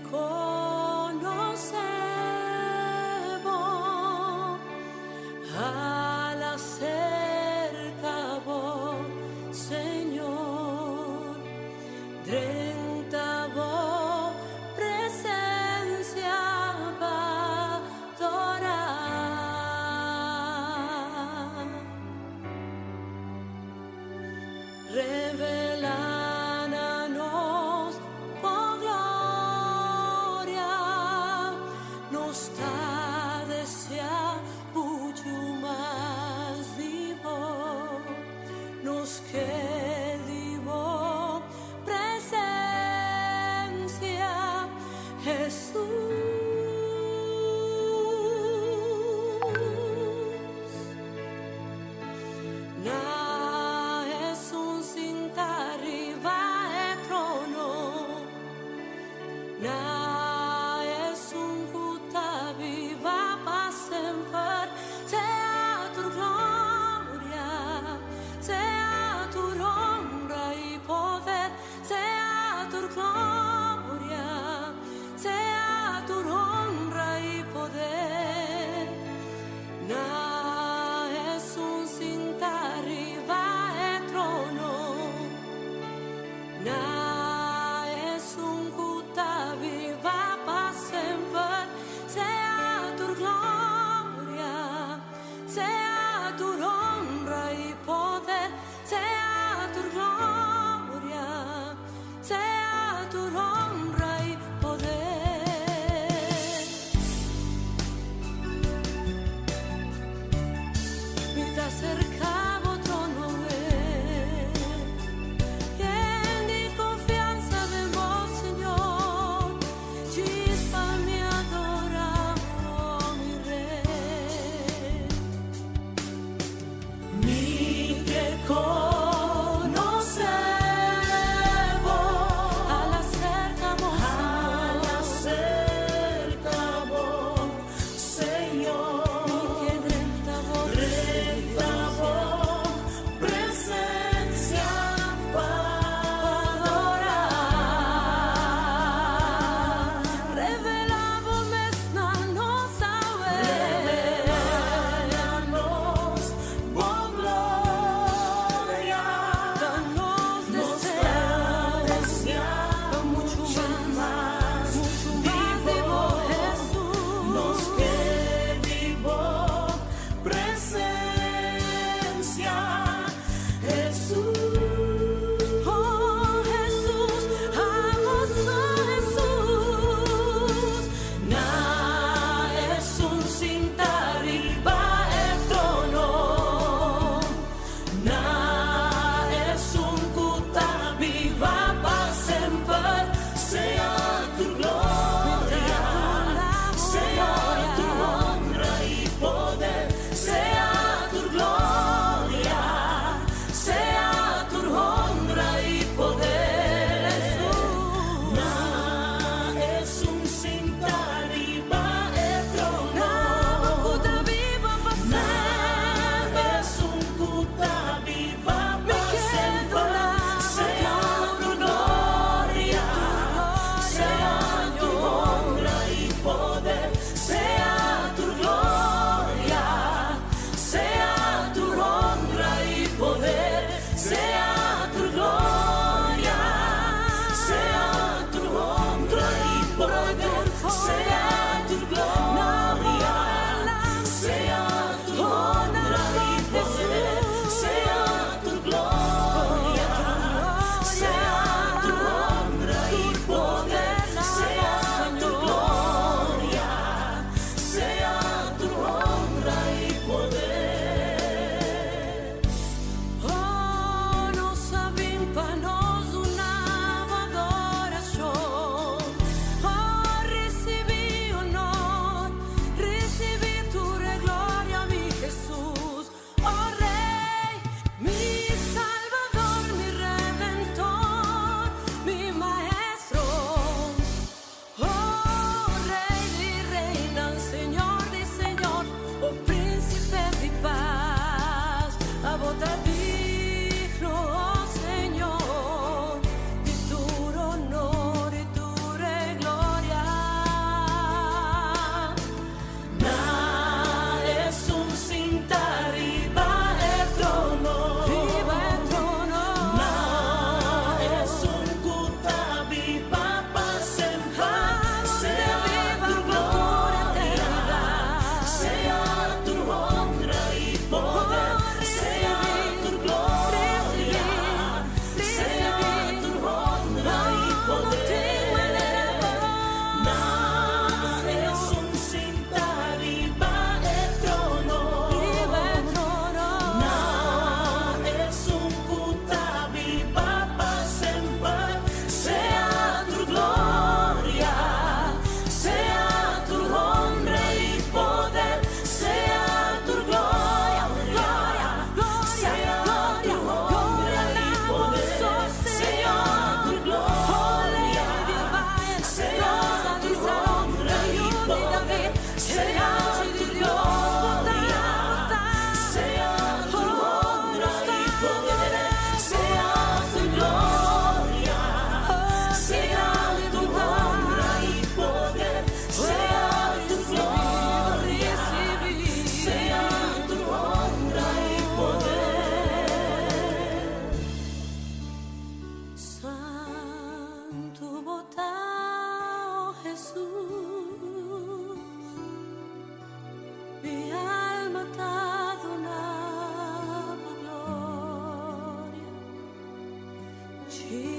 Konosé bo, hala serka bo, Señor, drenta bo presensia pa adorá. Revelá na nos bo gloria, nos ta deseá muchu mas di bo, nos ke di bo presensia, Hesus. Na esun sintá riba e trono, na esun ku ta biba pa semper, sea tur gloria, sea tur.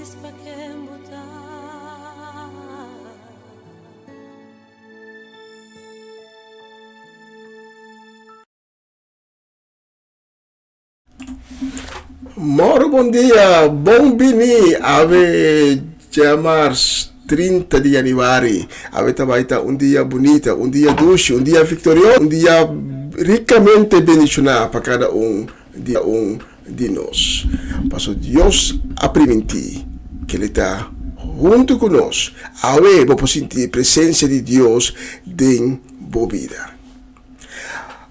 Felis pa ken bo ta. Moro bon dia, bon bini awe djamars 30 di januari. Awe ta bai ta un dia bunita, un dia dushi, un dia victorioso, un dia ricamente bendiciona pa cada un di un di nos. Paso Dios a priminti ke le ta huntu ku nos. Awe bo por sinti presencia di Dios den bo bida.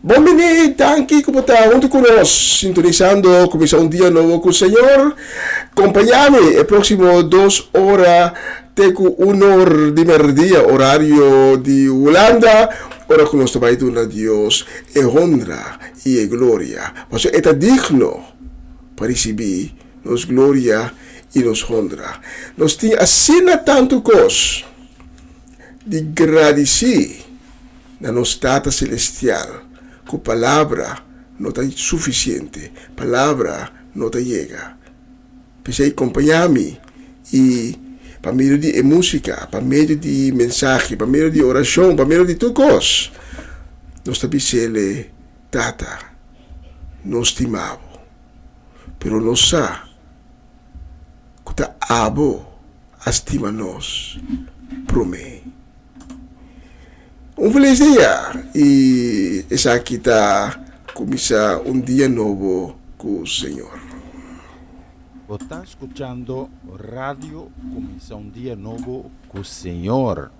Bon bini, danki ku bo ta huntu ku nos, sintonisando Kuminsá un Dia Nobo ku Señor. Kompañá mi e próksimo dos ora te ku un or di mèrdia, orario di Hulanda, ora ku nos ta bai duna Dios e honra i e gloria, pasobra e ta digno pa risibí nos gloria i nos honra. Nos tin asina tantu kos di gradisí na nos Tata Selestial ku palabra no ta sufisiente, palabra no ta yega. P'esei kompañá mi i pa medio di e músika, pa medio di mensahe, pa medio di orashon, pa medio di tur kos, nos ta bis'Ele, Tata, nos stima bo, pero nos sa ku ta abo a stima nos promé. Un felis dia i esaki ta kuminsá un dia nobo ku Señor. Bo ta skuchando Radio Kuminsá un Dia Nobo ku Señor.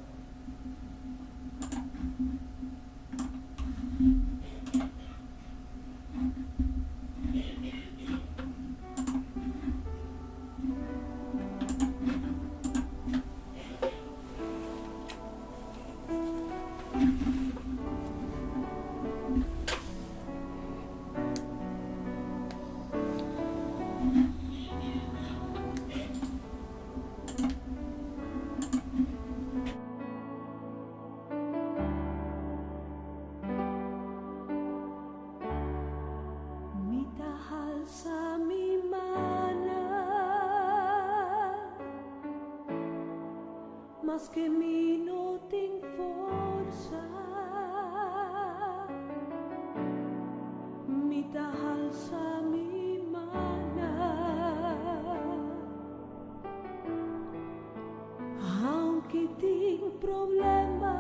Mi ta halsa mi mana. Maske mi no tin forsa, mi ta halsa mi mannan. Aunke tin problema,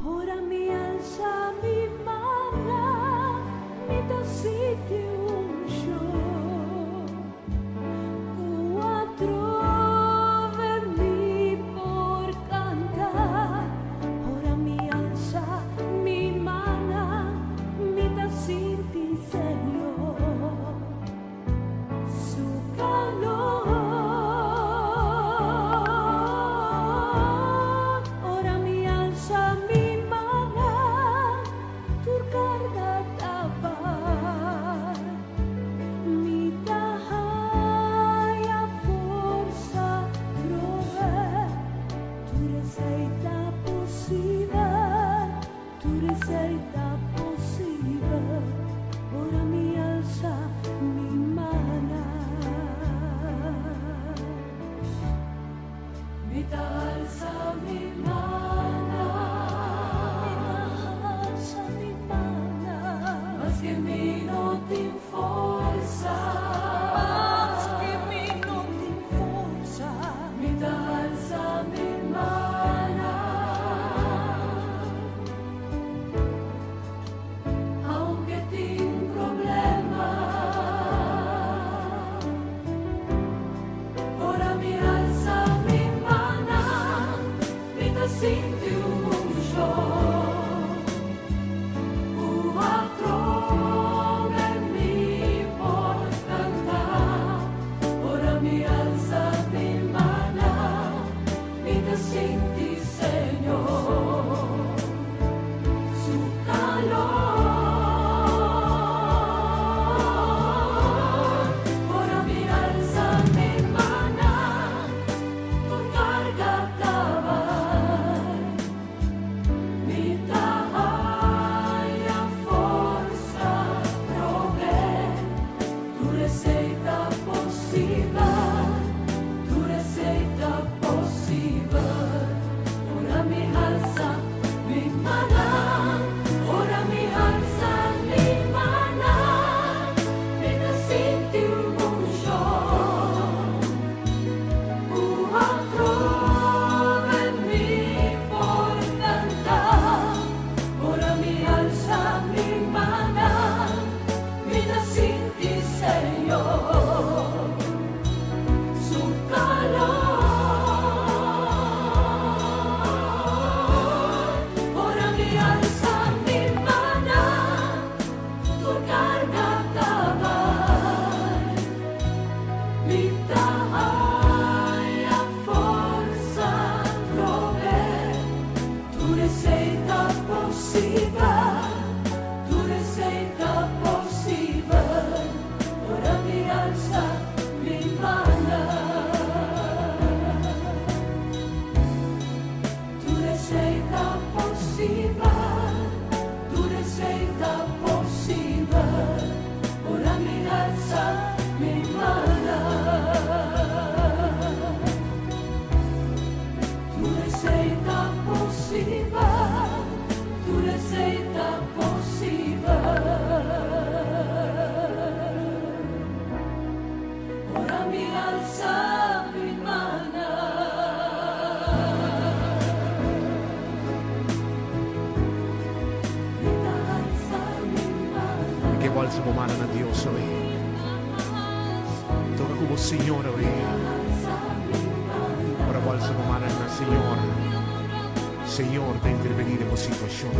ora mi alsa mi mannan, mi ta sinti un shon ku atrobe mi por kanta. Ora mi alsa mi mannan, mi ta sinti Señor su calor. Ora mi alsa mi mana, tur carga ta bai. Mi ta haya forsa trove. Tur esei ta posibel. Tur esei ta posibel ora mi alsa mi mana. Mi ta alsa mi mana. Mi ta alsa mi mana. Maske mi no tin forsa. Maske mi no tin forsa. Mi ta alsa mi mana. Abo alsa bo mana na Dios awe. Toka ku bo Señor awe. Ora bo alsa bo mana na Señor, Señor ta intervení den bo situashon.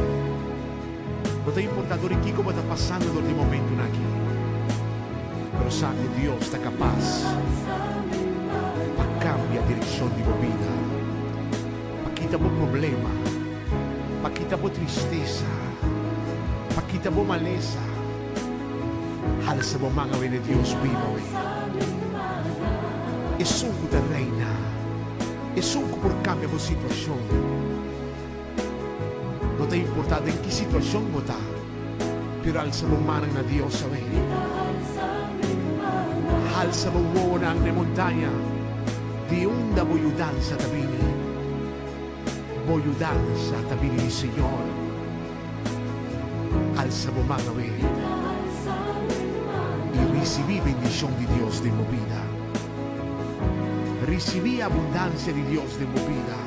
No ta importá dor di kiko bo ta pasando dor di momentunan aki, pero sa ku Dios ta kapas pa kambia direkshon di bo bida, pa kita bo problema, pa kita bo tristesa, pa kita bo malesa. Halsa bo man awe na Dios biba awe. Esun ku ta reina, esun ku por kambia bo situashon. No ta importá den ki situashon bo ta, pero alsa bo mannan na Dios awe. Halsa bo wowonan na e montaña, di unda bo yudansa ta bini. Bo yudansa ta bini di Señor. Alsa bo man awe i risibí bendishon di Dios den bo bida. Risibí abundansia di Dios den bo bida.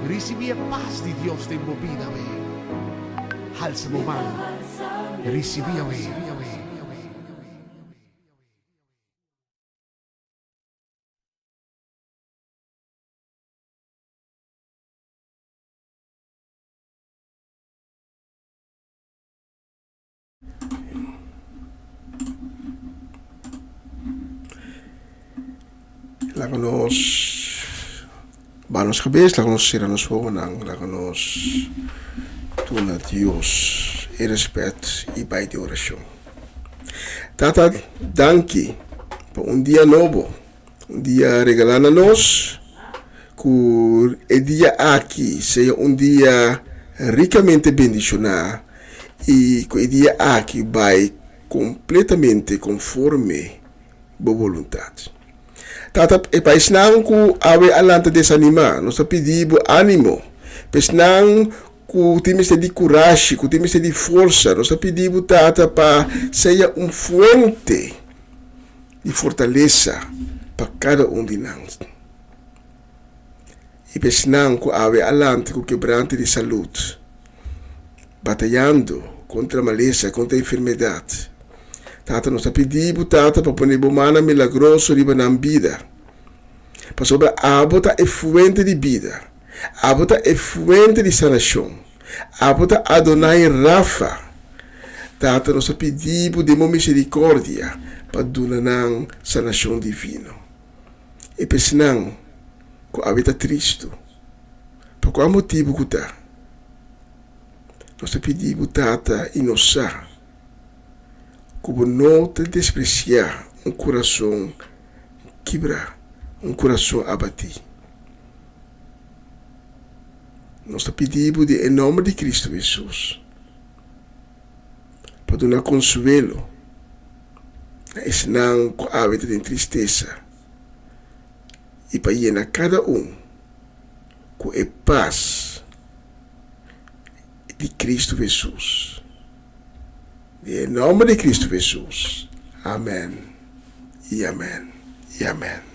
Risibí e pas di Dios den bo bida awe. Halsa bo man, risibí awe. Laga nos baha nos kabes, laga nos sera nos ohonan, laga nos duna Dios e respet i bai den orashon. Tata, danki pa un dia nobo, un dia regalá na nos, ku e dia aki sea un dia rikamente bendishoná i ku e dia aki bai kompletamente konforme bo boluntat. Tata, e pa esnan ku awe a lanta desanimá, nos ta pidi bo ánimo. Pa esnan ku tin mester di kurashi, ku tin mester di forsa, nos ta pidi bo, Tata, pa sea un fuente di fortalesa pa kada un di nan. I pa esnan ku awe a lanta ku kebrante di salud, batayando kontra malesa, kontra enfermedat. Tata, nos ta pidi bo, Tata, pa pone bo mannan milagroso riba nan bida, pasobra abo ta e fuente di bida, abo ta e fuente di sanashon, abo ta Adonai Rafa. Tata, nos ta pidi bo den bo misericordia pa duna nan sanashon divino. E pa esnan ku awe ta tristu, pa kua motibu ku ta, nos ta pidi bo, Tata, i nos sa ku bo no ta despresiá un kurason kibrá, un kurason abatí. Nos ta pidi bo den e nòmber di Kristu Hesus pa duna konsuelo na esnan ku awe ta den tristesa i pa yena kada un ku e pas di Kristu Hesus. Den e nòmber di Kristu Hesus, amèn i amèn i amèn.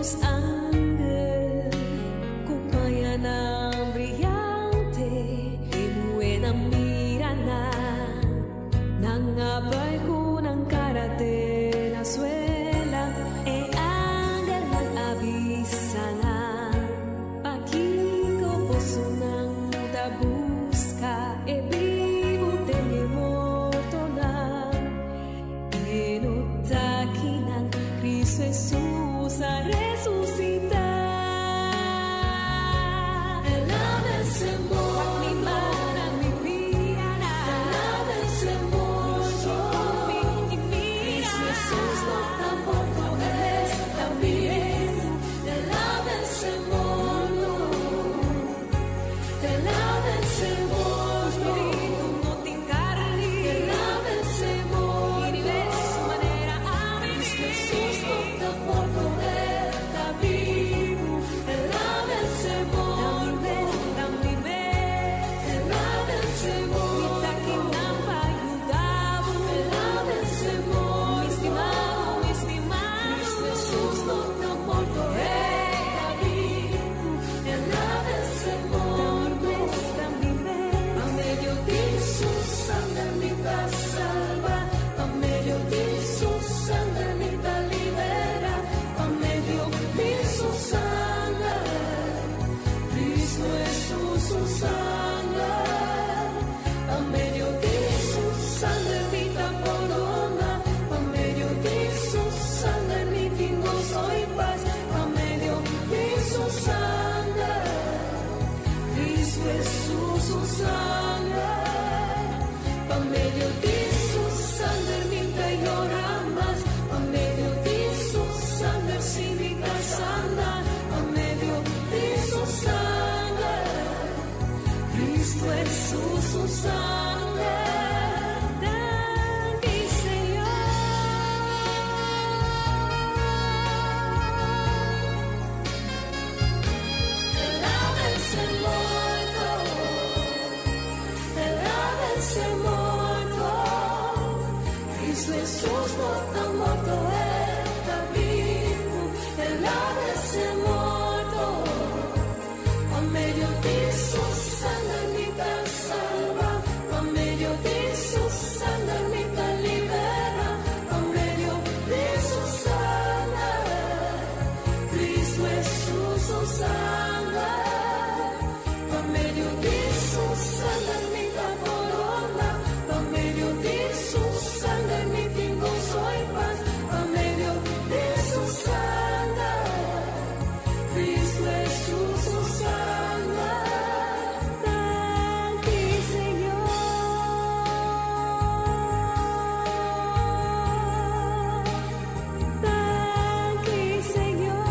2 angel ku pañanan briyante, e muhénan mira nan, nan a bai ku nan kara te na suela. E angelnan a bisa nan, Pakiko bosonan ta buska e bibu den e mortonan? E no ta akinan, Cristo Hesus a resusitá. El a vense morto, El a vense morto, Cristo Hesus no ta morto, El ta bibu. El a vense morto, El a vense morto, El a vense morto, Cristo Hesus no ta morto, El ta bibu. El a vense morto, El a vense morto, El a vense morto, Cristo Hesus no ta morto, El ta bibu. El a vense morto, pa medio di Su sanger mi ta salba, pa medio di Su sanger mi ta libera, pa medio di Su sanger, Cristo Hesus Su sanger, pa medio di Su sanger mi ta pordona, pa medio di Su sanger mi tin goso y paz, pa medio di Su sanger, Cristo Hesus Su sanger, pa medio di Su sanger mi n' ta yora mas, pa medio di Su sanger si mi ta sana, pa medio di Su sanger, Cristo Hesus Su sanger. Danki Señor. El a vense morto, El a vense morto, Cristo Hesus no ta morto, El ta bibu, El a vense morto, pa medio di Su sanger mi ta salba, pa medio di Su sanger mi ta libera, pa medio di Su sanger, Cristo Hesus Su sanger, pa medio di Su sanger mi ta pordona, pa medio di Su sanger mi tin goso y paz, pa medio di Su sanger, Cristo Hesus Su sanger. Danki Señor. Danki Señor.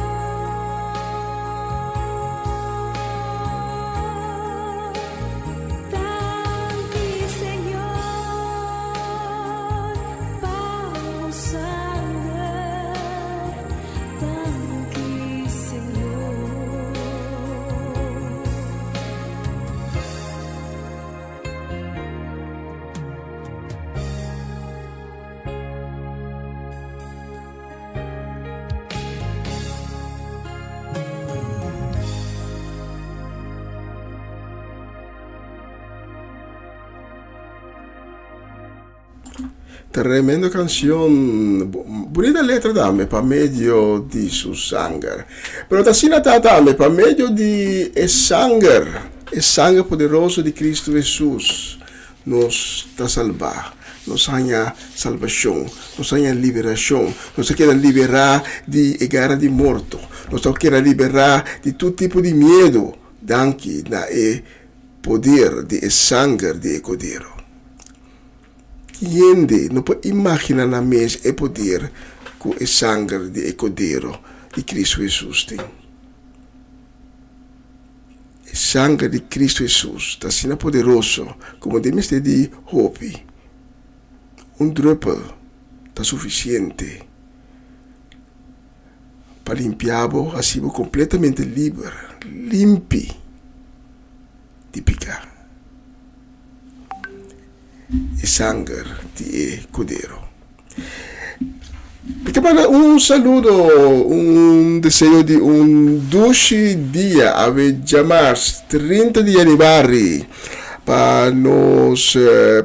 Danki Señor pa Bo sanger. Danki Señor. Tremendo cancion, bunita letra tambe, pa medio di su sanger. Pero ta asina ta tambe, pa medio di e sanger, e sanger poderoso di Cristo Jesus, nos ta salba, nos haña salbacion, nos haña liberacion, nos ta keda libera di e gara di morto, nos ta keda libera di tur tipo di miedo, danki na e poder di e sanger di e Cordero. Hende no por imagina nan mes e poder ku e sanger di e Cordero di Cristo Jesus tin. E sanger di Cristo Jesus ta asina poderoso ku bo den mester di hopi. Un druppel ta sufisiente pa limpia bo, hasi bo completamente liber, limpi di pica. E sanger di e Cordero. Mi ta manda un saludo, un deseo di un dushi dia awe djamars 30 di yanüari pa nos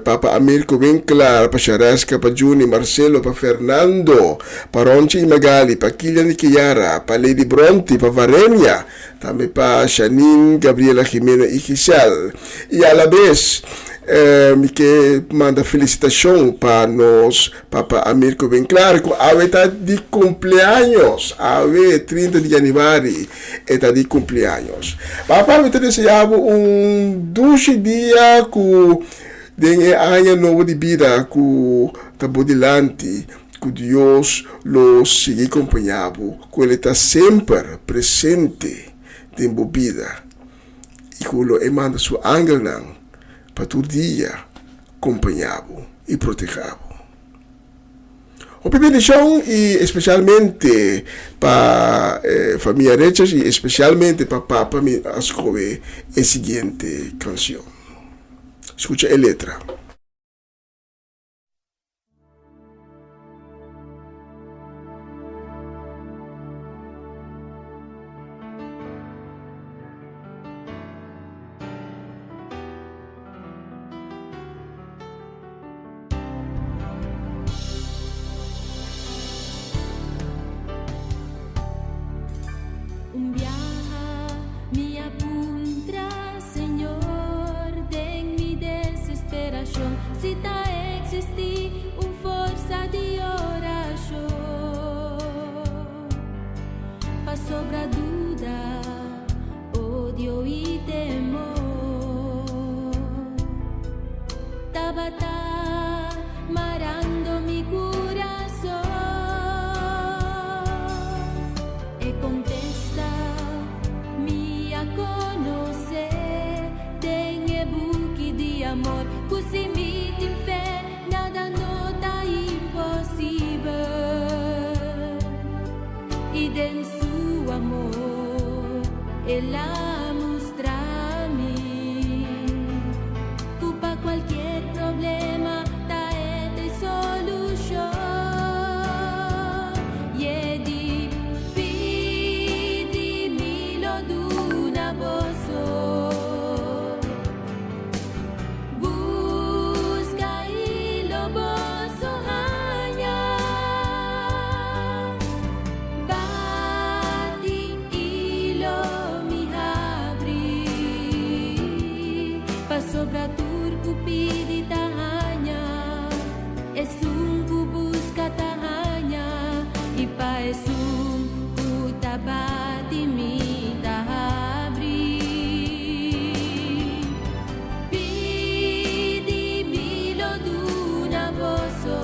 papa Amirko Winkelaar, pa Shareska, pa Juni, Marcelo, pa Fernando, pa Ronchi y Magali, pa Kilian y Kiara, pa Lady Bronti, pa Varemia, Tambe pa Shanine, Gabriela, Jimena y Giselle. Y alabes mi ke manda felicitacion pa nos papa Amirko Winklar cu awe ta di cumpleaños. Awe 30 di januari e ta di cumpleaños. Papa mi ta desea bo un dushi dia cu den e aña nobo di bida cu ta bo dilanti. Ku Dios lo sigui kompañá bo, ku El ta semper presente den bo bida i ku lo e manda su angelnan pa tur dia kompañá bo i protehá bo. Hopi bendishon i espesialmente pa famia Richards i espesialmente pa papa mi a skohe e siguiente kanshon. Skucha e letra. Un biaha mi a puntra Señor den mi desesperacion si ta existi un forsa di oracion pasobra duda, odio y temor tabata marando mi curason. E contesta mi a conoce den e buki di amor cu si mi tin fe nada no ta imposibel y den su amor el a mustra mi cu pa cualkier problema ta e t'e solucion y e di pidi mi lo duna boso. Busca y lo boso haña. Bati y lo mi habri. Pasobra tur cu pidi ta haña, esun cu busca ta haña, y pa esun cu ta bati mi ta habri. Pidi mi lo duna boso.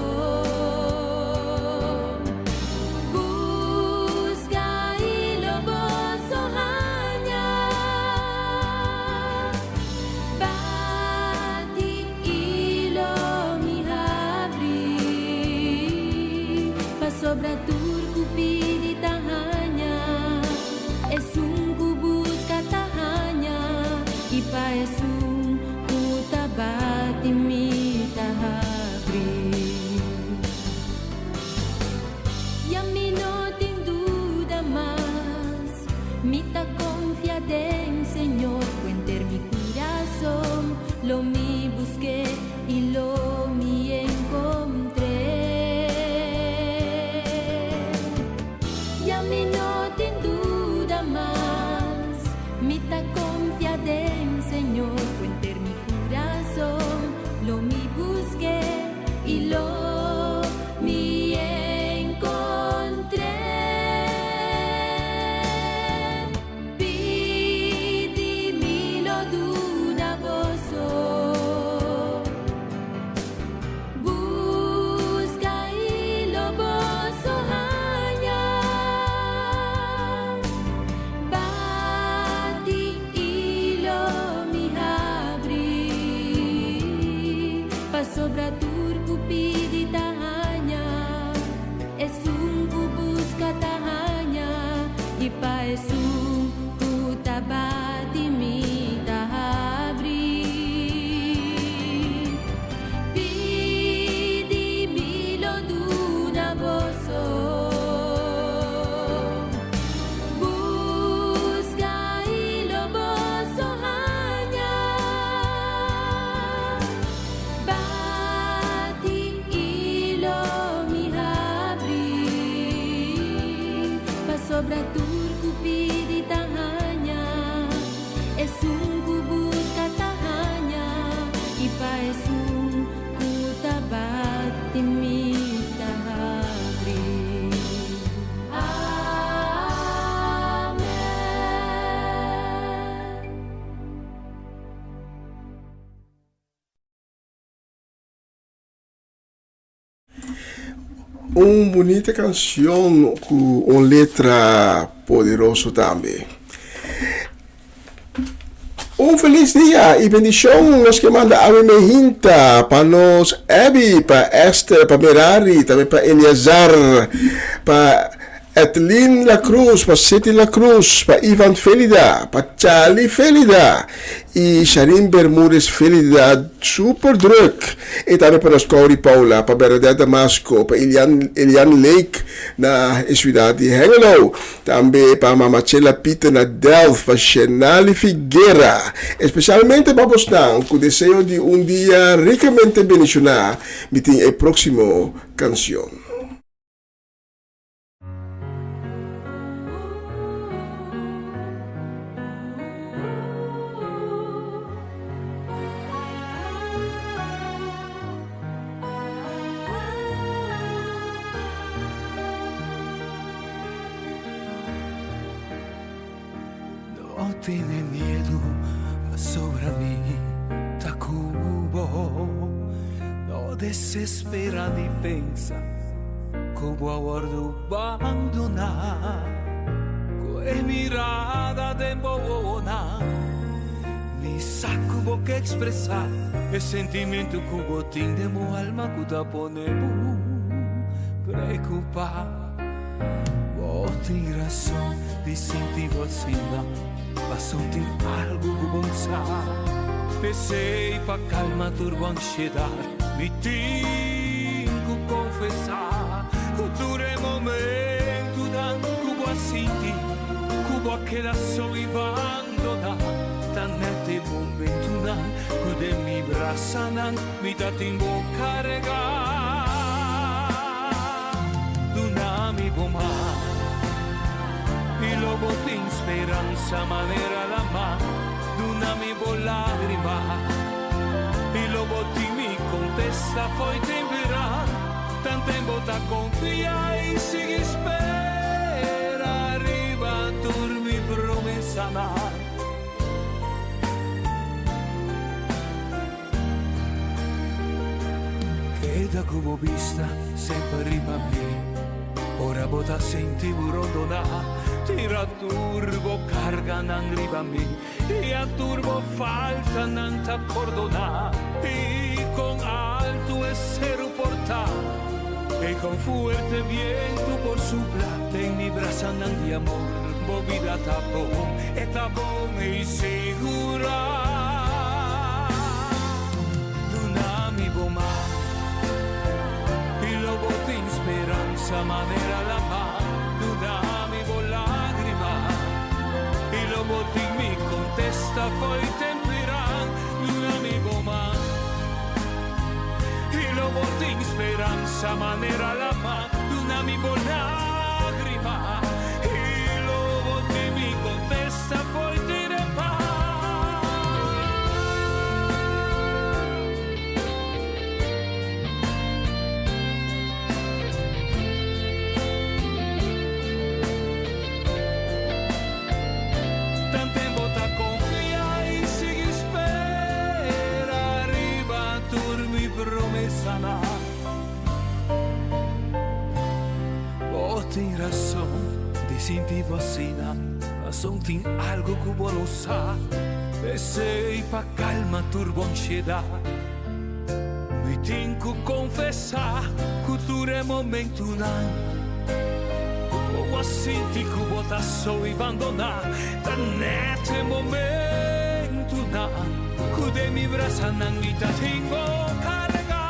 Busca y lo boso haña. Bati y lo mi habri. Pasobra tur cu pidi ta haña, esun cu busca ta haña, y pa esun cu ta bati mi ta habri. Ya mi no tin duda mas, mi ta confia den Señor cu enter mi curason, lo mi busque y lo mi encontr'é. Ya mi no tin duda mas, mi ta confia den Señor cu enter mi curason, lo mi busque y lo mi encontr'é. Pidi mi lo duna boso. Busca y lo boso haña. Bati y lo mi habri. Pasobra tur cu pidi ta haña, esun cu busca ta haña, y pa esun cu ta bati mi ta habri. Pidi mi lo duna boso. Pasobra tur ku pidi ta haña, esun ku buska ta haña, i pa esun ku ta bati mi ta habri. Amen. Un bunita canción cu un letra poderoso tambe. Un feliz dia y bendicion nos ke manda awe mehinta pa nos Abby, pa Esther, pa Merari, tambe pa Eleazar, pa Etlin La Cruz, pa City La Cruz, pa Ivan Felida, pa Charlie Felida y Sharin Bermudez Felida super druk. Y tambe pa nos Cory Paula, pa Bernadette Damasco, pa Elian Elian Lake na e ciudad di Hengelo. Tambe pa Mama Chela Pieter na Delft, pa Shenali Figuera. Especialmente pa bosnan cu deseo di un dia ricamente bendiciona, mi tin e proximo cancion. No tene miedu pasobra mi ta ku bo. No desespera ni pensa ku bo a wòrdu bandoná. Ku e mirada den bo wowonan mi sa ku bo ke ekspresá e sentimentu ku bo tin den bo alma ku ta pone bo preokupá. Bo tin rason di sinti bo asina, paso tin algu ku bo sa. P'esei pa kalma tur bo ansiedat, mi tin ku konfesá ku tur e momentunan ku bo a sinti ku bo a keda so i bandoná, ta nèt e momentunan ku den mi brasanan mi ta tin bo kargá. Duna mi bo man i lo bo tin speransa manera lama. Duna mi bo lágrima i lo bo tin mi kontesta fo'i tempera. Tanten bo ta konfia i sigui spera riba tur mi promesanan. Keda ku bo bista semper riba mi. Ora bo ta sinti bo rondoná, tira tur bo karganan riba mi, i a tur bo faltanan ta pordoná. I kon altu e seru por ta, i kon fuerte bientu por supla, den mi brasanan di amor bo bida ta bon, e ta bon i sigurá. Duna mi bo man i lo bo tin speransa manera lama. Duna mi bo lágrima i lo bo tin mi kontesta fo'i temperan. Duna mi bo man i lo bo tin speransa manera lama. Duna mi bo lágrima i lo bo tin mi kontesta. Sa por tira pa. Tanten bo ta konfia i sigui spera riba tur mi promesanan. Bo tin rason di sinti bo asina. Pasobra tin algo ku bo no sa. P'esei pa kalma tur bo ansiedat, mi tin ku konfesá ku tur e momentunan ku bo a sinti ku bo ta so i bandoná, ta nèt e momentunan ku den mi brasanan mi ta tin bo kargá.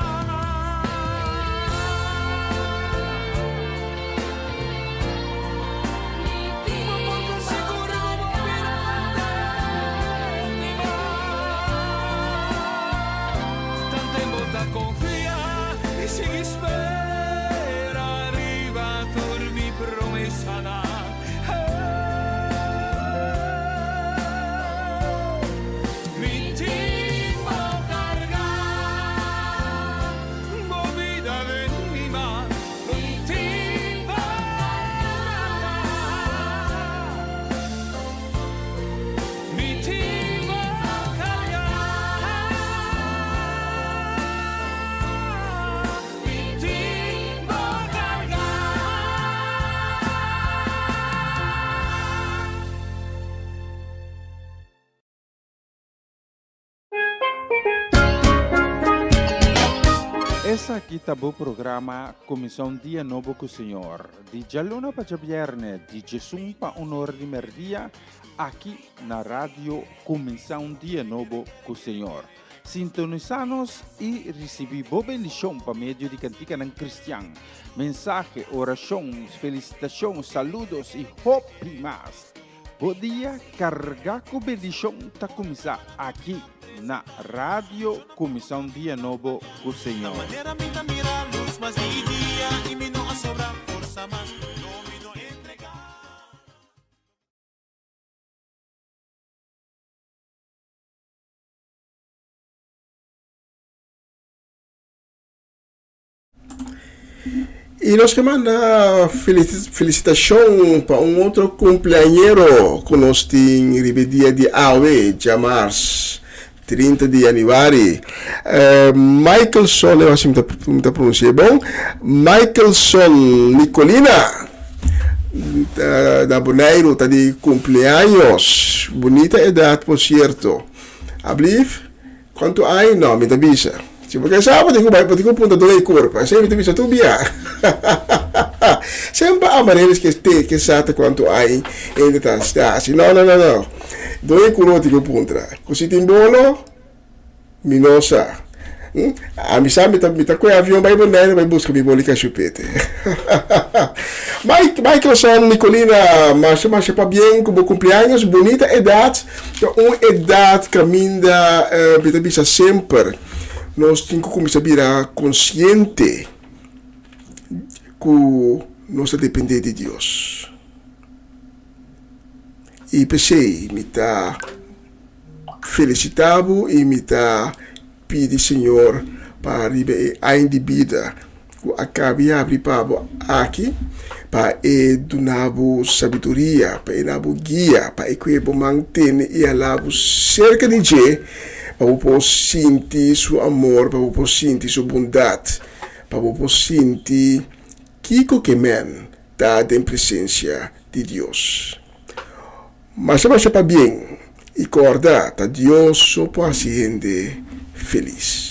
Esaki ta bo programa Kuminsá un Dia Nobo ku Señor, di djaluna pa djabièrnè, di djesun pa un ora di mèrdia, aki na Radio Kuminsá un Dia Nobo ku Señor. Sintonisá nos i risibí bo bendishon pa medio di kantikanan kristian, mensahe, orashon, felisitashon, saludos i hopi mas. Bo dia kargá ku bendishon ta kuminsá aki na Radio Kuminsá un Dia Nobo ku Señor. I nos ke manda felisitashon pa un otro kumpleañero ku nos tin riba e dia di awe, djamars 30 di yanüari. Michaelson, e wak si mi ta pronunsi'é bon, Michaelson Nicolina na Boneiru ta di kumpleaños. Bunita edat por sierto. Ablief? Cuanto aña? No, mi ta bisa. Si bo ke sa, bo tin cu bai, bo tin cu punta door e curpa. Esey mi ta bisa tur bia. Semper Amaryllis ke te, ke sa ta cuanto aña hende ta sta haci. No, no, no, no. Door e curpa bo tin cu puntra. Cu si tin bolo, mi no sa. Ami sa mi ta, mi ta coge avion bai Bonaire bai busca mi boli cashupete. Mike, Michaelson, Nicolina, masha, masha pabien cu bo cumpleaños. Bunita edad. Ta un edat kaminda mi ta bisa semper nos tin ku kuminsá bira konsiente ku nos ta dependé di Dios. I p'esei mi ta felisitá bo i mi ta pidi Señor pa riba e aña di bida ku a kabi habri pa bo aki, pa e duna bo sabiduria, pa e na bo guia, pa e kue bo man tene i hala bo serka di dje, pa bo por sinti su amor, pa bo por sinti su bondat, pa bo por sinti kiko ke men ta den presensia di Dios. Masha masha pabien i kòrda ta Dios so por hasi hende felis.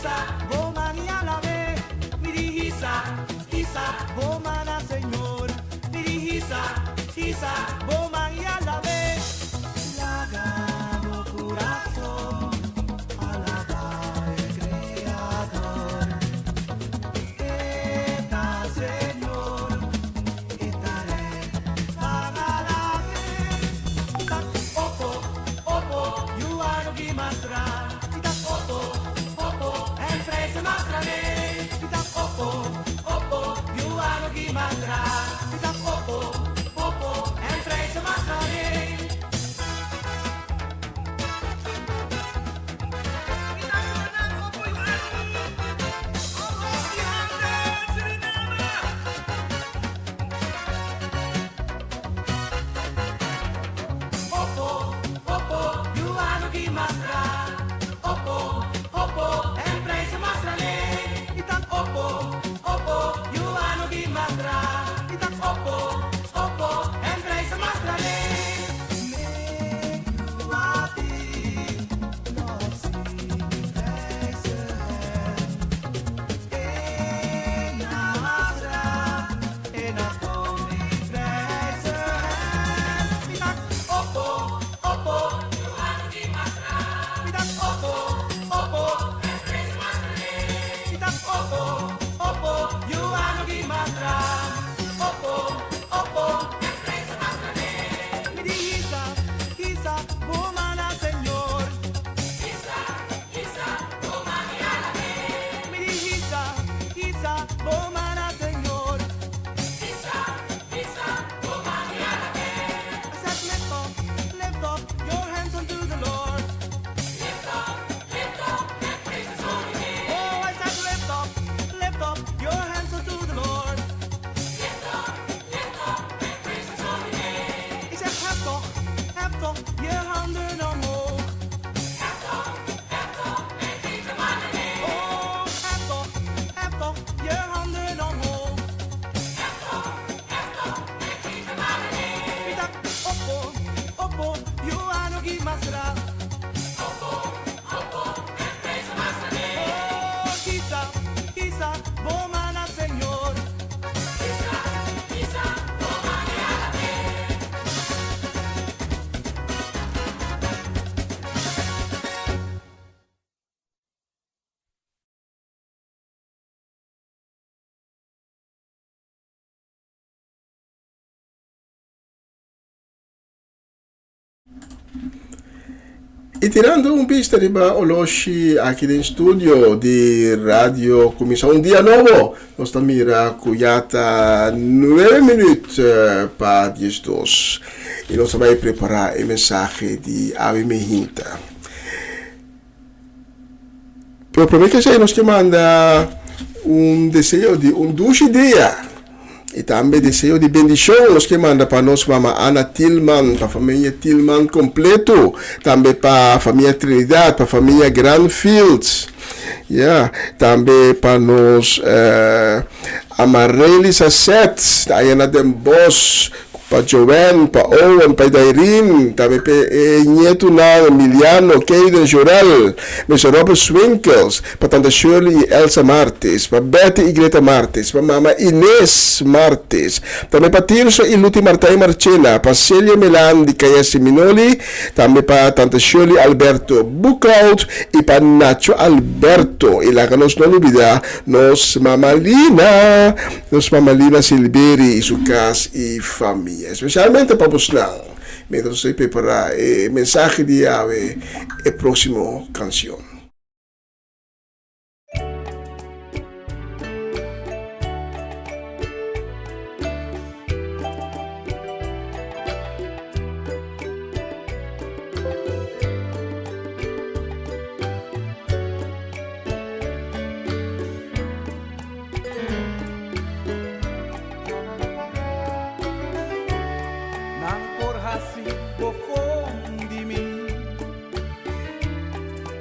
hisa bo man i alab'é. Mi di hisa, hisa bo man na Señor. Mi di hisa, hisa bo man i alab'é. Laga bo kurason alabá e Kreador. E ta Señor, e ta Rei pa alab'é. Ta opo, opo, yu a no ki mastra. Mi ta opo, opo, en prijzen mastra mee. Mi ta opo, opo, yu a no ki mastra. Mi ta opo, opo, en prijzen mastra mee. Mi ta Surinam, opo yu a no ki. Omhoog die handen, Suriname! Opo, opo, yu a no ki mastra. Opo, opo, en prijzen mastra nee. I ta opo, opo, yu a no ki mastra. I ta opo, opo, en prijzen mastra nee. Mek yu a di lòf sing prijzen hem. E na mastra, e na koning prijzen hem. Mi ta opo, opo, yu a no ki mastra. Mi ta opo, opo, en prijzen mastra nee. Mi ta opo, opo, yu a no ki mastra. Opo, opo, en prijzen mastra nee. Mi di hisa, hisa, bo man na Señor. Hisa, hisa, bo man i alab'é. Mi di hisa, hisa, bo man na Señor. Hisa, hisa, bo man i alab'é. I said lift up, lift up your hands unto the Lord. Lift up, lift up and praise His holy name. Oh, I said lift up, lift up your hands unto the Lord. Lift up, lift up and praise His holy name. Ik zeg hef toch, hef toch je handen omhoog. Hef toch, hef toch en geef hem aan de Oh, hef toch, hef toch je handen omhoog. Hef toch, hef toch en geef hem aan de Mi ta opo, opo, yu a no gi masra. Opo, opo en prijs masra Oh, hisa, hisa, bo man na Señor. Hisa, hisa, bo man i alab'é. I tirando un bista riba oloshi aki den studio di Radio Cuminsa un Dia Nobo, nos ta mira cu ya ta nuebe minuut pa diesdos y nos ta bay prepara e mensahe di awe mehinta. Pero prome ke esei nos ke manda un deseo di un dushi dia i tambe deseo di bendishon nos ke manda pa nos mama Ana Tilman, pa famia Tilman kompleto, tambe pa famia Trinidad, pa famia Granfields, ya, tambe pa nos Amarely Sasset aya na Den Bosch, Pa Joanne, pa Owen, pa Dairin, tambe pa e ñetunan Emiliano, Kayden, Jorel, Mister Robert Swinkels, pa Tanta Shirley i Elsa Martis, pa Betty i Greta Martis, pa Mama Ines Martis, tambe pa Tirso i Luti Martijn Marchena, pa Celia Melan di Kaya Seminoli, tambe pa Tanta Shirley Alberto Boekhout i pa Nacho Alberto. I laga nos no lubida nos Mama Lina. Nos mama Lina Silberi y su cas y famia. Especialmente pa bosnan, mientras nos ta prepara e mensahe di awe, e proximo cancion. Nan por hasi bofon di mi,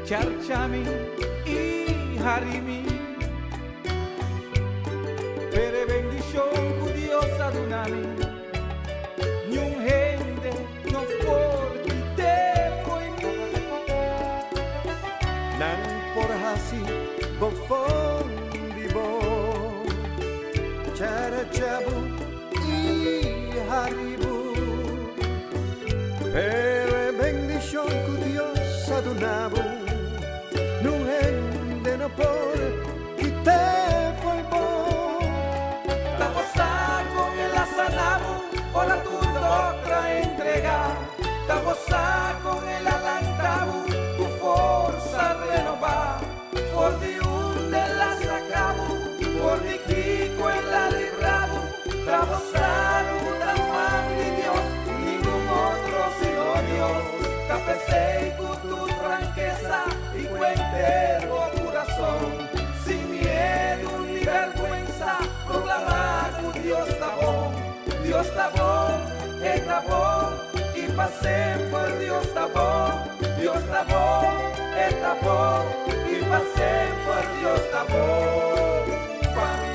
charcha mi i hari mi. Pero e bendishon ku Dios a duna mi, niun hende no por kit'é fo'i mi. Nan por hasi. pa semper Dios ta bon, Dios ta bon, E ta bon i pa semper Dios ta bon pa mi.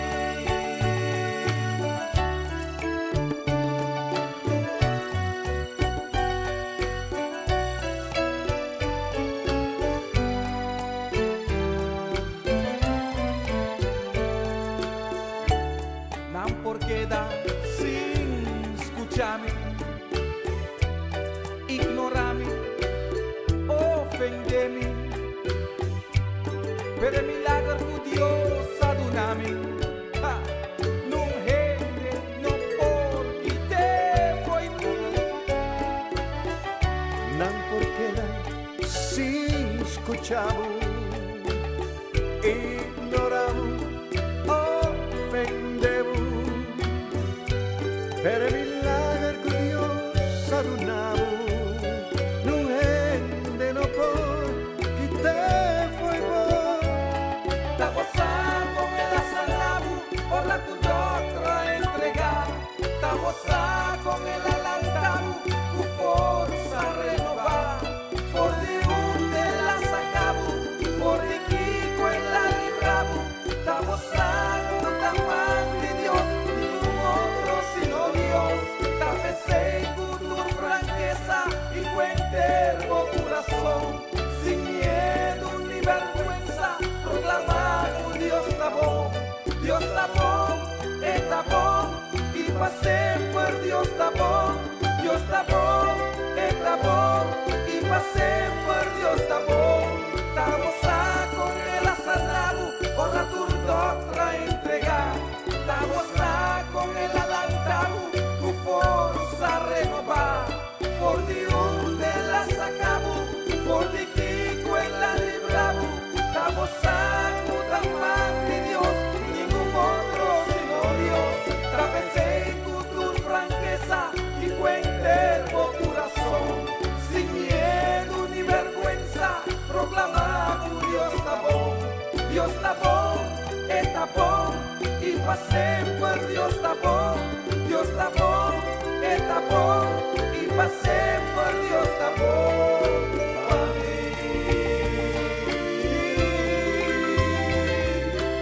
Nan por keda sin skucha mi, ignorá mi, ofendé mi, pero e milager ku Dios a duna mi, ha, nun hende no por kit'é fo'i mi. Nan por keda sin skucha bo, ignorá bo, ofendé bo, pero e milager ku Dios a duna bo, nun hende no por kit'é fo'i bo. Ta bo sa kon el a sana bo ora ku dòkter a entregá. Ta bo sa kon el a lanta bo ku forsa renobá. For di unda el a saka bo, for di kiko el a libra bo. Ta bo sa ku ta man di Dios, ningun otro sino Dios. Ta p'esei ku tur frankesa i ku henter bo kurason, sin miedu ni bèrgwensa, proklamá ku Dios ta bon. Dios ta bon, e ta bon, i pa semper Dios ta bon. Dios ta bon, e ta bon, i pa semper Dios ta bon. Ta bo sa kon el a sana bo ora tur dòkter a entregá. Ta bo sa kon el a lanta bo ku forsa renobá. For di unda el a saka bo, for di kiko el a libra bo. Ta bo sa ku ta man di Dios, ningun otro sino Dios. Ta p'esei ku tur frankesa i ku henter bo kurason, sin miedu ni bèrgwensa, proklamá ku Dios ta bon. Dios ta bon, e ta bon, i pa semper Dios ta bon. Dios ta bon, e ta bon, i pa semper Dios ta bon pa mi.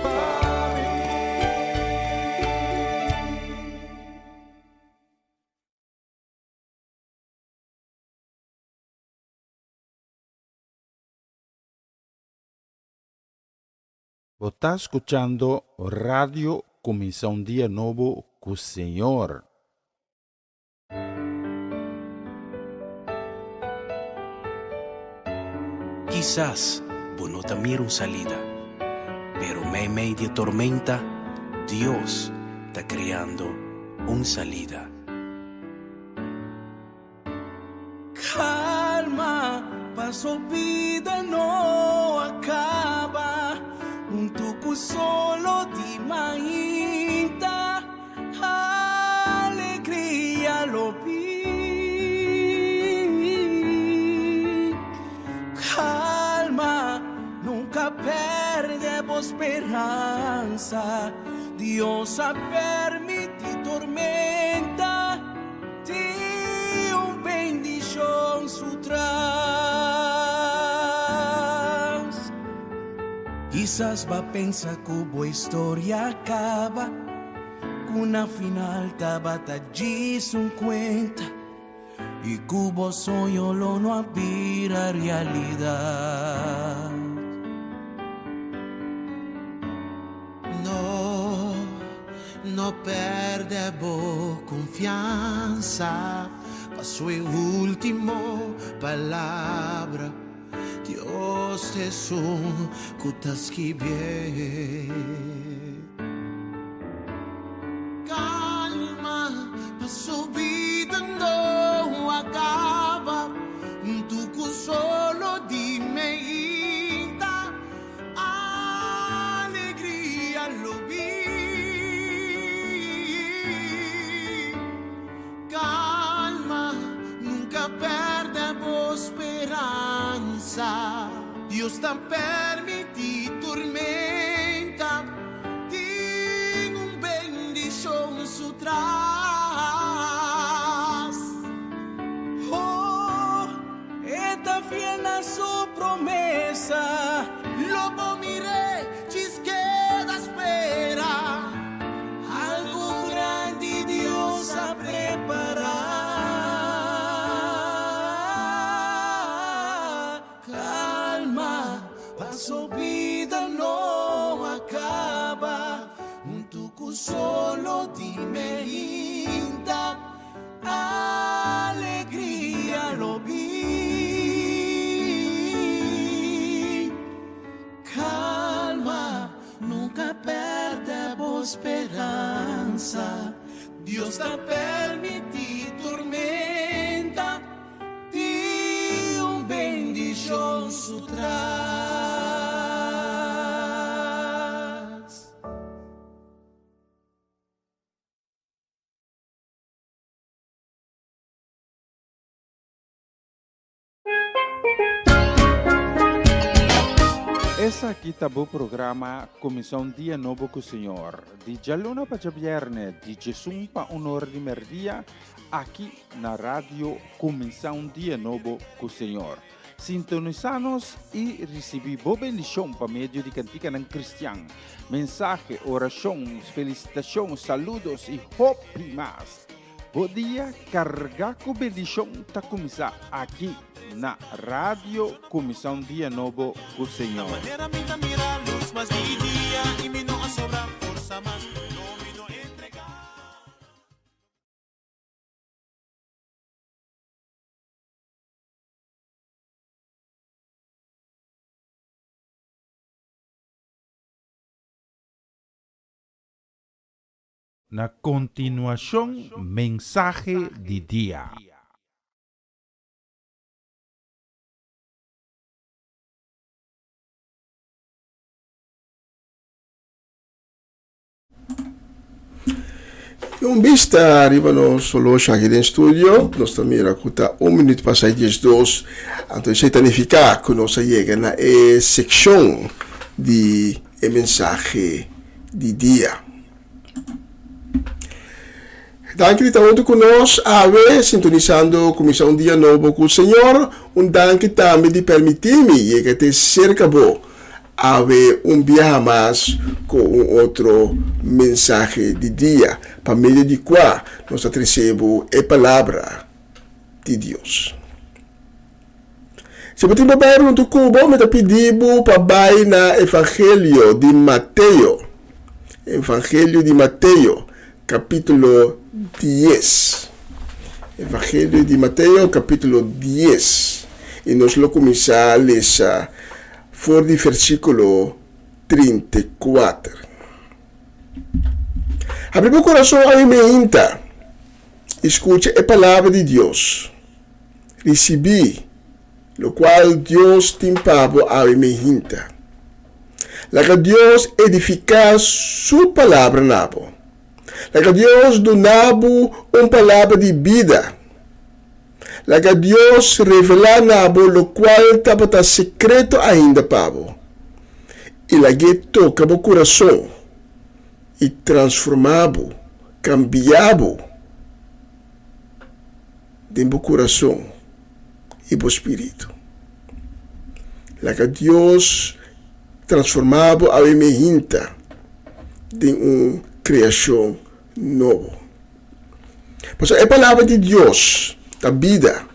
Pa mi. Bo ta skuchando Radio Kuminsá un Dia Nobo ku Señor. Kisas bo no ta mira un salida, pero meimei di e tormenta, Dios ta kreando un salida. Kalma, paso bida no a kaba, Huntu ku solo di mainta, alegria lo bin. Kalma, nunka pèrdè bo speransa, Dios a permití tormenta. Tin un bendishon su tras. Kisas b'a pensa ku bo historia a kaba, ku na final tabata djis un kuenta i ku bo soño lo no a bira realidat. No, no pèrdè bo konfiansa, Paso e último palabra, Dios ta esun ku ta skibié. Kalma, paso bida no a kaba, Huntu ku solo di meinta. Alegria lo bin. Calma, nunca perde bo speransa. Dios ta permiti tormenta, tin un bendicion su tras. promesa. Lo bo mir'é djis keda spera. Algu grandi Dios a prepará. Kalma, paso bida no a kaba. Huntu ku solo di meinta, alegria lo bin. Kalma, nunka pèrdè bo speransa. Dios ta permití tormenta. Tin un bendishon su tras. Esaki ta bo programa Kuminsá un Dia Nobo ku Señor, di djaluna pa djabièrnè di djesun pa un ora di mèrdia, aki na Radio Cuminsa un Dia Nobo cu Señor. Sintonisa nos y ricibi bo bendicion pa medio di canticanan cristian, mensahe, oracion, felicitacion, saludos y hopi mas. Bo dia carga cu bendicion ta cuminsa aki na Radio Cuminsa un Dia Nobo cu Señor. Na kontinuashon mensahe di dia. Un bista riba nos horloge aki den studio, nos ta mira ku ta un minuut pasá diesdos, anto esei ta nifiká ku nos a yega na e sekshon di e mensahe di dia. Danki di ta huntu ku nos awe, sintonisando Kuminsá un Dia Nobo ku Señor. Un danki tambe di permití mi yega te serka bo Awe un biaha mas ku un otro mensahe di dia, pa medio di kua nos ta trese bo e Palabra di Dios. Si bo tin bo Bijbel huntu ku bo, mi ta pidi bo pa bai na Evangelio di Mateo, Evangelio di Mateo, kapítulo dies. Evangelio di Mateo, kapítulo dies. I nos lo kuminsá lesa For di versíkulo 34. Habri bo kurason awe meinta i skucha e palabra di Dios. Risibí lokual Dios tin pa bo awe meinta. Laga Dios edifiká su palabra na bo. Laga Dios duna bo un palabra di bida. Laga Dios revelá na bo lokual tabata sekreto ainda pa bo, i lag'é toka bo kurason i transformá bo, kambiá bo den bo kurason i bo spiritu. Laga Dios transformá bo awe mehinta den un kreashon nobo. Pasobra e Palabra di Dios ta bida.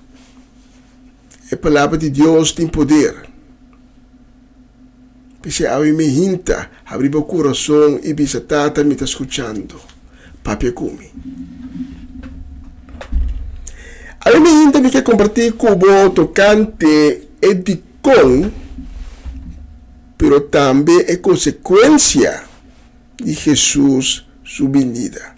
E Palabra di Dios tin poder. P'esei awe mi hinta habri bo kurason i bisa, Tata, mi ta skuchando. Papia ku mi. Awe mi hinta mi ke kompartí ku bo tokante e dikon, pero tambe e konsekuensia di Hesus su binida.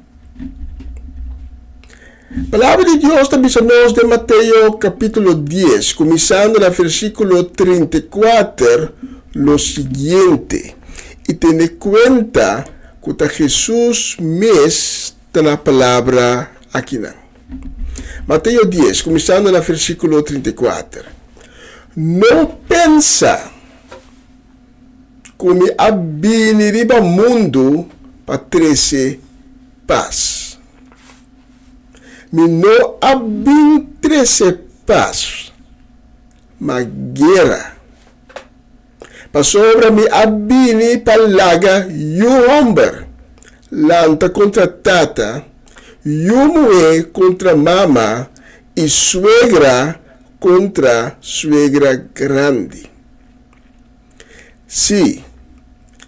Palabra di Dios ta bisa nos den Mateo capítulo 10, kuminsando na versíkulo 34, lo siguiente, i tene kuenta ku ta Hesus mes ta na palabra akinan. Mateo 10, kuminsando na versíkulo 34, No pensa ku mi a bini riba mundu pa trese pas. Mi no a bin trese pas, ma guera. Pasobra mi a bini pa laga yu hòmber lanta kontra tata, yu muhé kontra mama i suegra kontra suegra grandi. Sí,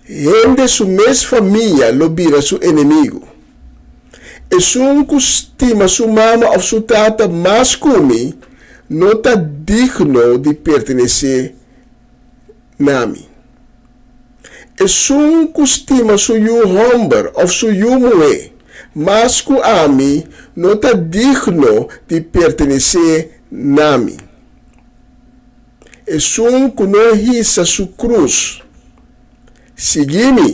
hende su mes famia lo bira su enemigu. Esun ku stima su mama òf su tata mas ku mi no ta digno di pertenesé na mi. Esun ku stima su yu hòmber òf su yu muhé mas ku ami no ta digno di pertenesé na mi. Esun ku no hisa su krus sigui mi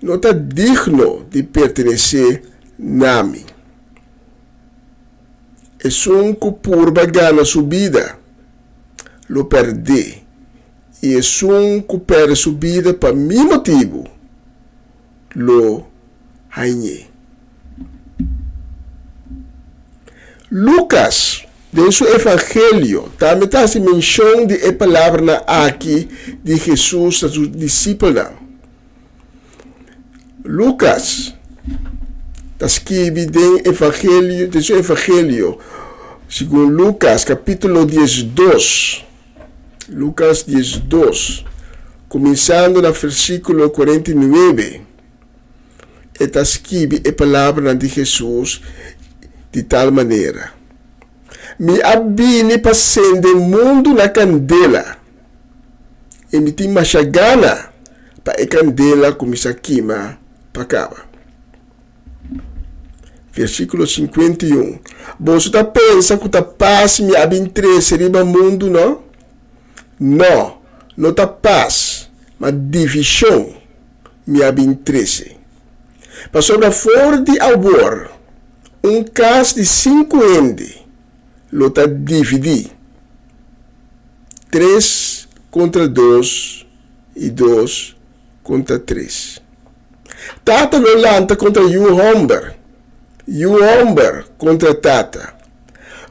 no ta digno di pertenesé na mi. Esun ku purba gana su bida lo pèrd'é, i esun ku pèrdè su bida pa mi motibu lo hañ'é. Lukas, den su Evangelio, tambe ta hasi menshon di e palabranan aki di Hesus na su disipelnan. Lukas ta skibi den Evangelio, den su Evangelio, segun Lukas kapítulo diesdos, Lukas diesdos, kuminsando na versíkulo 49, e ta skibi e palabranan di Hesus di tal manera, Mi a bini pa sende mundu na kandela. I mi tin masha gana pa e kandela kuminsá kima pa kaba. Versíkulo 51, Boso ta pensa ku ta pas mi a bin trese riba mundu, no? No, no ta pas, ma divishon mi a bin trese. Pasobra for di awor un kas di sinku hende lo ta dividí, tres kontra dos i dos kontra tres. Tata lo lanta kontra yu hòmber, yu hòmber kontra tata.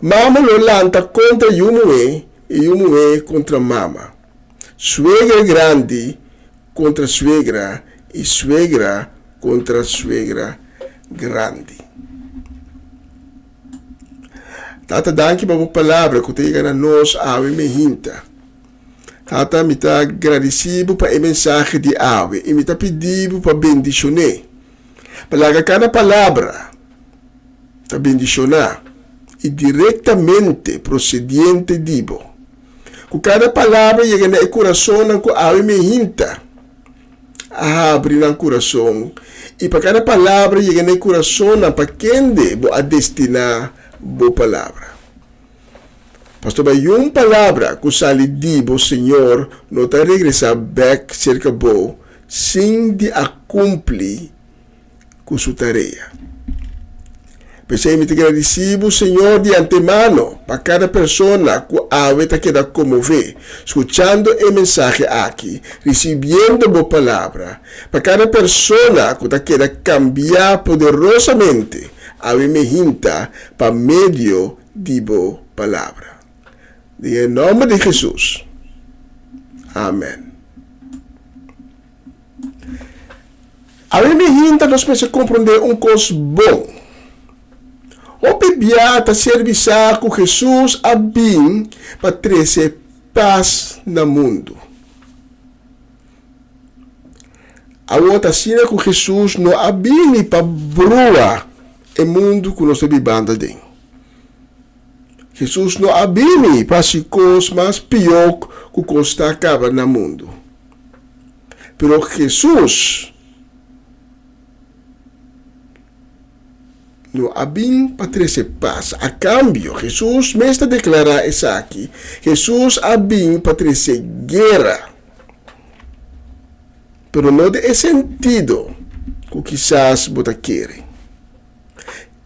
Mama lo lanta kontra yu muhé i yu muhé kontra mama. Suegra grandi kontra suegra i suegra kontra suegra grandi. Tata danki pa bo palabra ku ta yega na nos awe mehinta. Tata mi ta gradisi bo pa e mensahe di awe i mi ta pidi bo pa bendishon'é. Pa laga kada palabra ta bendishoná i direktamente prosediente di bo. Ku kada palabra yega na e kurasonnan ku awe mehinta a habri nan kurason i pa kada palabra yega na e kurasonnan pa kende bo a destiná bo palabra. Pasobra yun palabra ku sali di bo, Señor, no ta regresá bèk serka bo sin di a kumpli ku su tarea. P'esei mi ta gradisí bo, Señor, di antemano pa kada persona ku awe ta keda konmové skuchando e mensahe aki, risibiendo bo palabra, pa kada persona ku ta keda kambiá poderosamente awe mehinta pa medio di bo palabra. Den e nòmber di Hesus. Amen. Awe mi hinta nos mester komprondé un kos bon. Hopi bia ta ser bisá ku Hesus a bin pa trese pas na mundu. Awor ta asina ku Hesus no a bini pa brua e mundu ku nos ta bibando aden. Hesus no a bini pa hasi kos mas pió ku kos ta kaba na mundu. Pero Hesus no a bin pa trese pas. A kambio, Hesus mes ta deklará esaki, Hesus a bin pa trese guera. Pero no den e sentido ku kisas bo ta kere.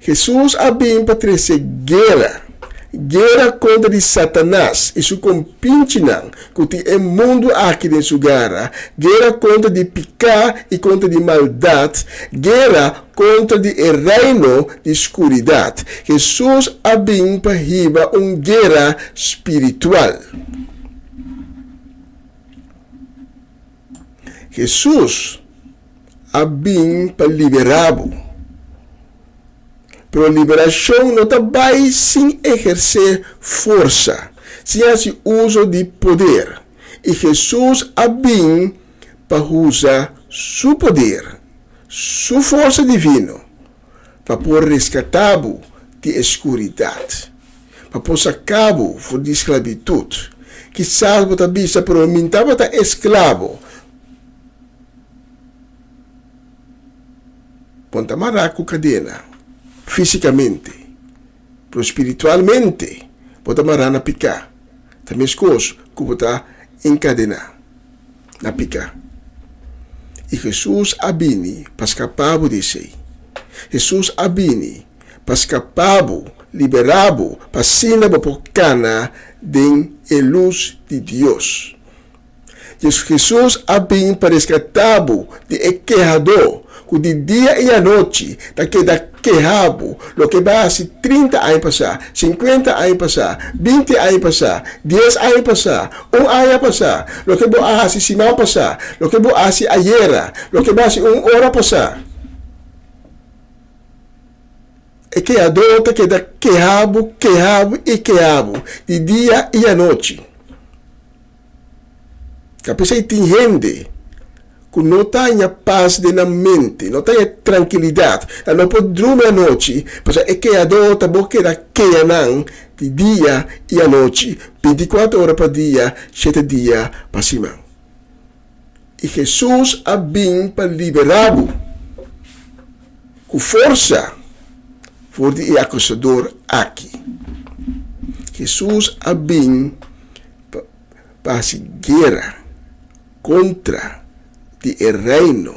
Hesus a bin pa trese guera, guera kontra di Satanas i su kompinchinan ku tin e mundu aki den su gara, guera kontra di piká i kontra di maldat, guera kontra di e reino di skuridat. Hesus a bin pa hiba un guera spiritual. Hesus a bin pa liberá bo. Pero liberashon no ta bai sin ehersé forsa, sin hasi uso di poder. I Hesus a bin pa usa su poder, su forsa divino, pa por reskatá bo di e skuridat, pa por saká bo for di sklabitut. Kisas bo ta bisa, Pero mi n tabata esklabo. Bo n ta mará ku kadena físikamente, pero spiritualmente bo ta mará na piká. Ta meskos ku bo ta enkadená na piká. I Hesus a bini pa skapá bo di esei. Hesus a bini pa skapá bo, liberá bo, pa asina bo por kana den e lus di Dios. Hesus a bin pa reskatá bo di e kehadó ku di dia i anochi ta keda keha bo loke bo a hasi trinta aña pasá, sinkuenta aña pasá, binti aña pasá, dies aña pasá, un aña pasá, loke bo a hasi siman pasá, loke bo a hasi ayera, loke bo a hasi un ora pasá. E kehadó ta keda keha bo, keha bo i keha bo di dia i anochi. Ta p'esei tin hende ku no ta haña pas den nan mente, no ta haña trankilidat, nan no por drumi anochi, pasobra e keadó ta bo keda kea nan di dia i anochi, bintikuater ora pa dia, shete dia pa siman. I Hesus a bin pa liberá bo ku forsa for di e akusador aki. Hesus a bin pa hasi guera kontra di e reino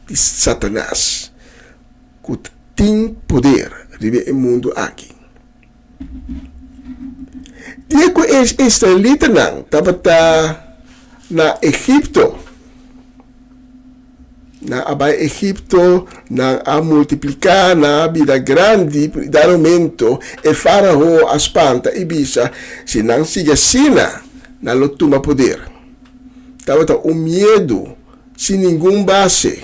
di Satanas ku tin poder riba e mundu aki. Dia ku e israelitanan tabata na Egipto, nan a bai Egipto, nan a multipliká, nan a bira grandi, dado momento e Fárao a spanta i bisa, Si nan sigui asina, nan lo tuma poder. Tabata un miedu sin ningun base.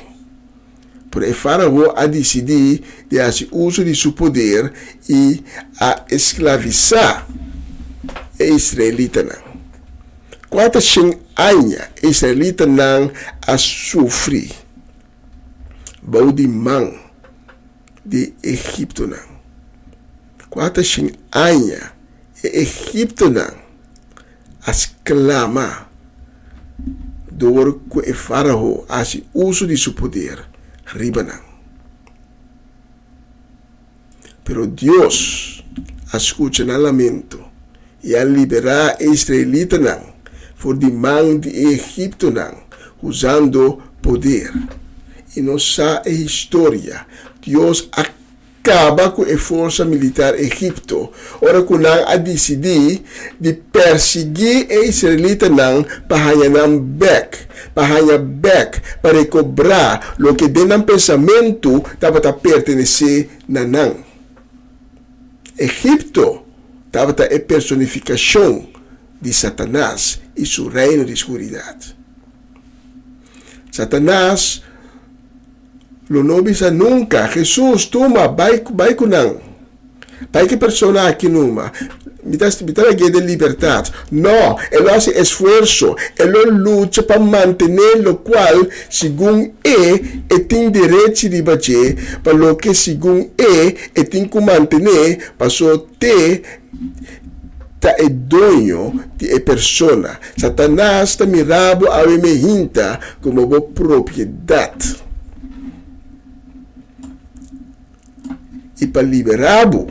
Pero e Fárao a disidí di hasi uso di su poder i a esklavisá e israelitanan. Kuatershen aña e israelitanan a sufri bou di man di e egiptonan. Kuatershen aña e egiptonan a sklama dor ku e Fárao a hasi uso di su poder riba nan. Pero Dios a skucha nan lamento i a liberá e israelitanan for di man di e egiptonan usando poder. I nos sa e historia, Dios a kaba ku e forsa militar Egipto ora ku nan a disidí di persiguí e israelitanan pa haña nan bèk, pa haña bèk, pa rekobrá loke den nan pensamentu tabata pertenesé na nan. Egipto tabata e personifikashon di Satanas i su reino di skuridat. Satanas Lo no bisa nunka, Hesus, tuma, bai, bai ku nan. Bai ku e persona aki numa. Mi ta, mi ta lag'é den libertat. No, e lo hasi esfuerso, e lo lucha pa mantené lokual segun e, e tin derechi riba dje, pa loke segun e, e tin ku mantené, paso t'e ta e doño di e persona. Satanas ta mira bo awe mehinta komo bo propiedat. I pa liberá bo,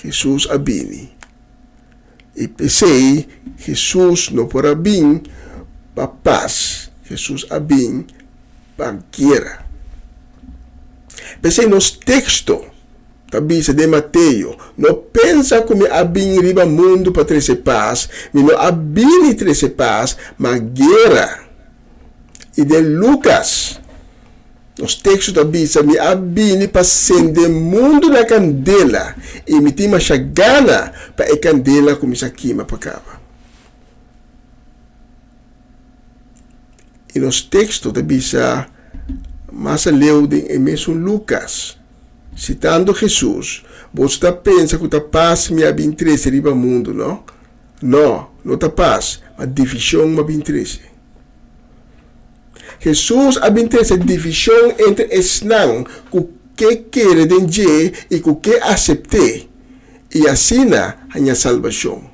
Hesus a bini. I p'esei Hesus no por a bin pa pas, Hesus a bin pa guera. P'esei nos teksto Ta bisa den Mateo, No pensa ku mi a bin riba mundu pa trese pas, mi no a bini trese pas, ma guera. I den Lukas, nos teksto ta bisa, Mi a bini pa sende mundu na kandela, i mi tin masha gana pa e kandela kuminsá kima pa kaba. I nos teksto ta bisa mas aleu den e mesun Lukas, sitando Hesus, Boso ta pensa ku ta pas mi a bin trese riba mundu, no? No, no ta pas, ma divishon mi a bin trese. Hesus a bin trese divishon entre esnan ku ke kere den dje i ku ke asept'é, i asina haña salbashon.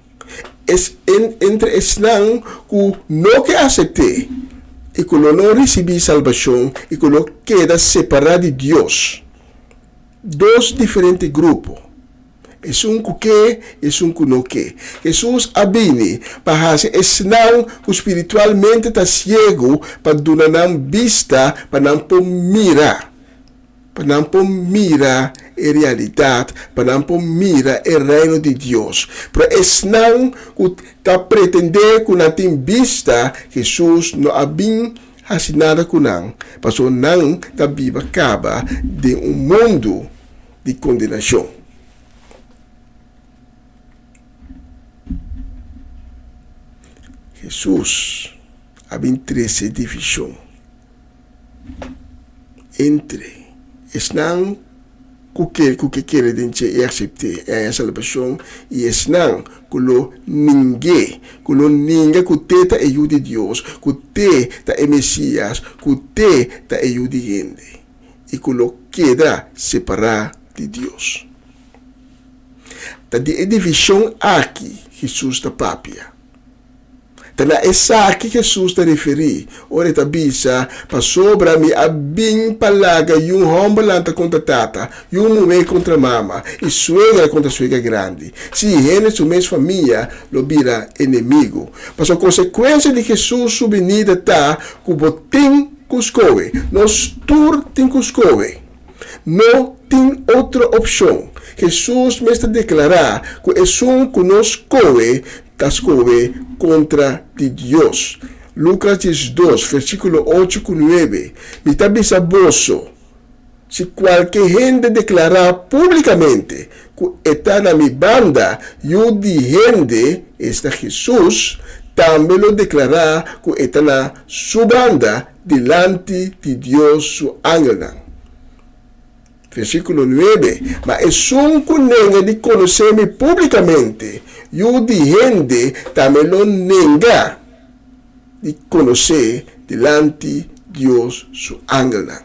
Es entre esnan ku no ke asept'é i ku lo no risibí salbashon i ku lo keda separá di Dios. Dos diferente grupo. Esun ku ke i esun ku no ke. Hesus a bini pa hasi esnan ku spiritualmente ta siegu pa duna nan bista pa nan por mira, pa nan por mira e realidat, pa nan por mira e Reino di Dios. Pero esnan ku ta pretendé ku nan tin bista, Hesus no a bin hasi nada ku nan, pasobra nan ta biba kaba den un mundu di kondenashon. Hesus a bin trese divishon entre esnan ku ke ku ke kere den dje i asept'é i haña salbashon i esnan ku lo ning'é, ku lo ninga ku t'e ta e Yu di Dios, ku t'e ta e Mesias, ku t'e ta e Yu di hende. i ku lo keda separá di Dios. Ta di e divishon aki Hesus ta papia. Ta na esaki Hesus ta referí ora e ta bisa, Pasobra mi a bin pa laga yun hòmber lanta kontra tata, yun muhé kontra mama, i suegra kontra suegra grandi. Sí, hende su mes famia lo bira enemigu. Pasobra konsekuensia di Hesus su binida ta ku bo tin Ku skohe. Nos tur tin ku skohe. No tin otro opshon. Hesus mes ta deklará ku esun ku no skohe ta skohe kontra di Dios. Lukas 12, versíkulo 8 ku 9, Mi ta bisa boso, Si kualke hende deklará públikamente ku e ta na mi banda, Yu di hende, esta Hesus, tambe lo deklará ku e ta na su banda dilanti di Dios su angelnan. Versíkulo 9, Ma esun ku nenga di konosé mi públikamente, Yu di hende tambe lo nenga di konosé dilanti Dios su angelnan.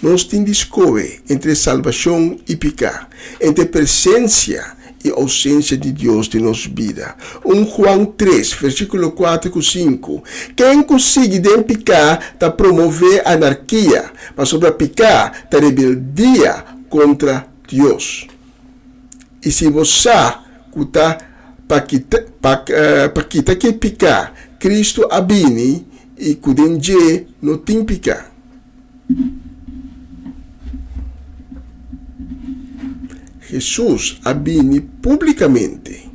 Nos tin di skohe entre salbashon i piká, entre presensia i ousensia di Dios den nos bida. Un Juan 3, versíkulo 4 ku 5, Ken ku sigui den piká ta promové anarkia, pasobra piká ta rebeldia kontra Dios. I si bo sa ku ta pa kita pa kita ki piká Kristu a bini i ku den dje no tin piká. Hesus a bini públikamente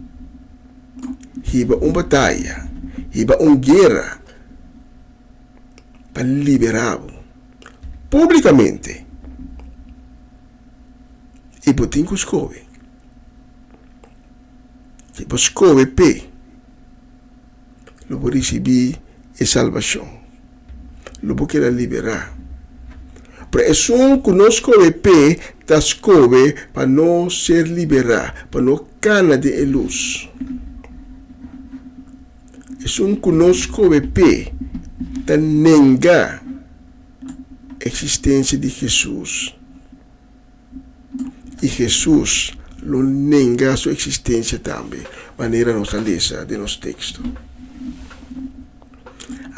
hiba un bataya, hiba un guera pa liberá bo públikamente. I bo tin ku skohe. Si bo skohe p'e, lo bo risibí e salbashon. Lo bo keda liberá. Pero esun ku no skohe p'e, ta skohe pa no ser liberá, pa no kana den e lus. Esun ku no skohe p'e, ta nenga eksistensia di Hesus. I Hesus lo nenga su eksistensia tambe, manera nos a lesa den nos teksto.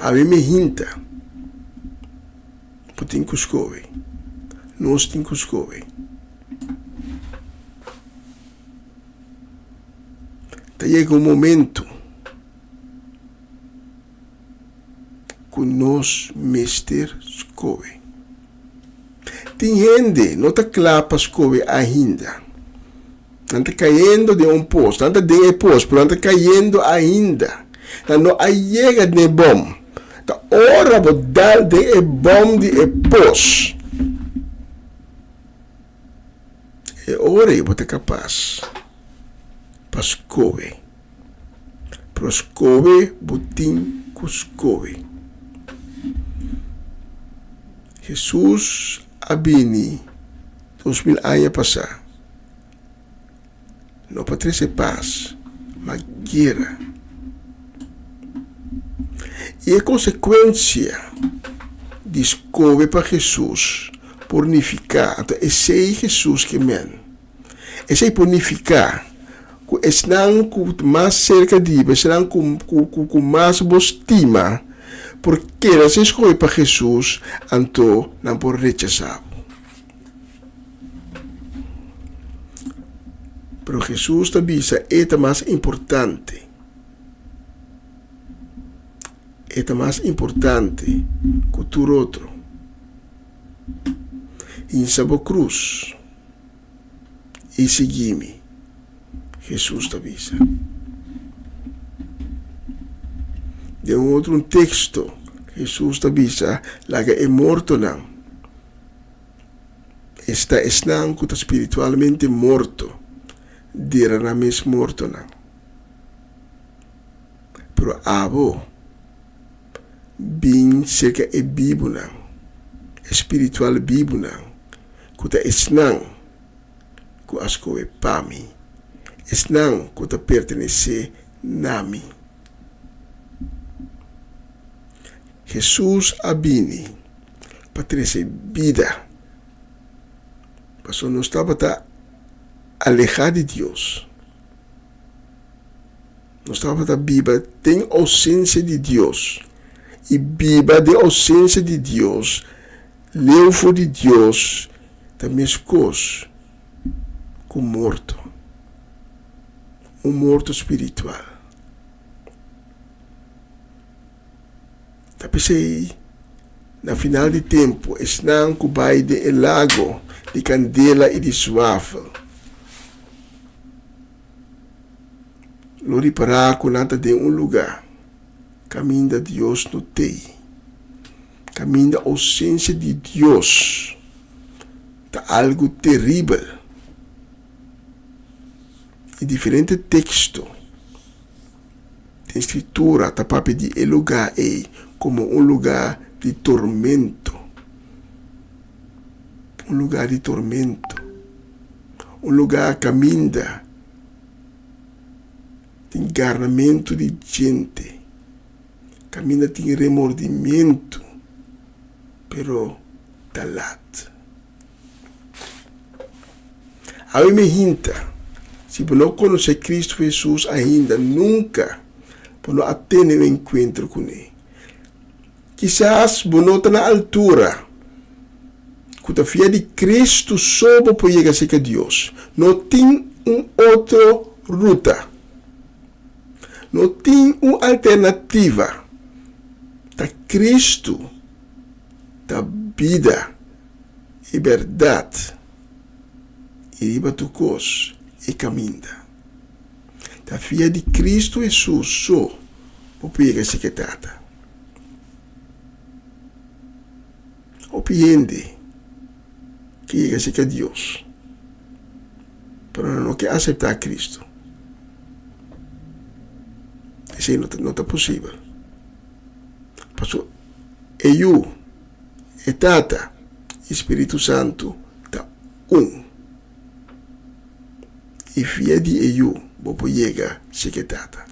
Awe mi hinta, bo tin ku skohe, nos tin ku skohe. Ta yega un momento ku nos mester skohe. Tin hende no ta kla pa skohe ainda. Nan ta kayendo den un pos. Nan ta den e pos, pero nan ta kayendo ainda. Nan no a yega den e bom. Ta ora bo dal den e bom di e pos, e ora ei bo ta kapas pa skohe. Pero skohe bo tin ku skohe. Hesus a bini 2000 aña pasá, no pa trese pas, ma guera. I e konsekuensia di skohe pa Hesus por nifiká, anto esei Hesus ke men. Esei por nifiká ku esnan ku mas serka di bo, esnan ku mas bo stima, por keda sin skohe pa Hesus, anto nan por rechasá bo. Pero Hesus ta bisa e ta mas importante. E ta mas importante ku tur otro. Hinsa bo krus i sigui mi, Hesus ta bisa. Den un otro teksto, Hesus ta bisa, Laga e mortonan, esta esnan ku ta spiritualmente morto, dera nan mes mortonan. Pero abo bin serka e bibunan, e spiritual bibunan, ku ta esnan ku a skohe pa mi, esnan ku ta pertenesé na mi. Hesus a bini pa trese bida, pasobra nos tabata alehá di Dios. Nos tabata biba den ousensia di Dios, i biba den ousensia di Dios, leu for di Dios, ta meskos ku morto, un morto spiritual. Ta p'esei, na final di tempu, esnan ku bai den e lago di kandela i di suafel lo ripará ku nan ta den un lugá kaminda Dios no t'ei, kaminda ousensia di Dios ta algu teribel. I diferente teksto den Skritura ta papia di e lugá ei komo un lugá di tormento, un lugá di tormento, un lugá kaminda tin garnamentu di djente, kaminda tin remordimentu, pero ta lat. Awe mi hinta, si bo no konosé Kristu Hesus ainda, nunka bo no a tene un enkuentro kuné. Kisas bo no ta na altura ku ta via di Kristu so bo por yega serka Dios. No tin un otro ruta. No tin un alternativa. Ta Kristu ta bida i bèrdat i riba tur kos e kaminda. Ta via di Kristu Hesus so bo por yega serka e Tata. Hopi hende ke yega serka Dios, pero nan no ke aseptá Kristu. Esei no ta posibel. Pasobra e Yu, e Tata i Spiritu Santu ta un. I via di e Yu bo por yega serka e Tata.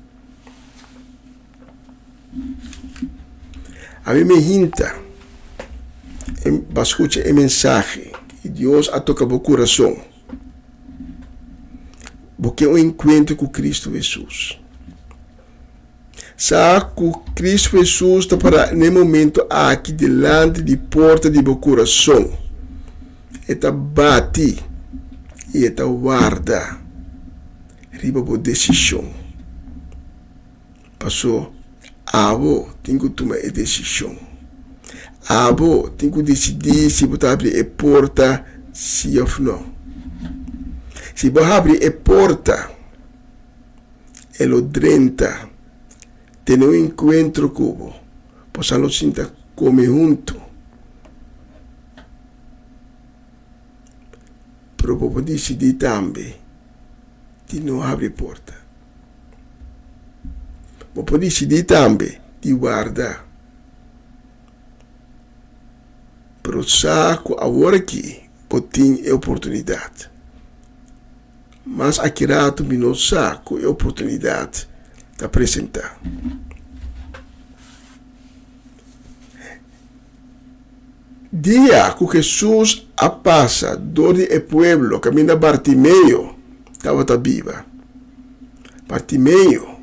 Ami me hinta pa skucha e mensahe i Dios a toka bo kurason. Bo ke un enkuentro ku Kristu Hesus. Sa ku Kristu Hesus ta pará n'e momento aki dilanti di porta di bo kurason. E ta bati i e ta warda riba bo desishon. Paso abo tin ku tuma e desishon. Abo tin ku disidí si bo ta habri e porta sí òf no. Si bo habri e porta, e lo drenta, tene un enkuentro ku bo, boso lo sinta kome huntu. Pero bo por disidí tambe di no habri porta. Bo por disidí tambe di warda. Pero sa ku awor aki bo tin e oportunidat. Mas aki ratu mi no sa ku e oportunidat ta presentá. Dia ku Hesus a pasa dor di e pueblo kaminda Bartimeo tabata biba, Bartimeo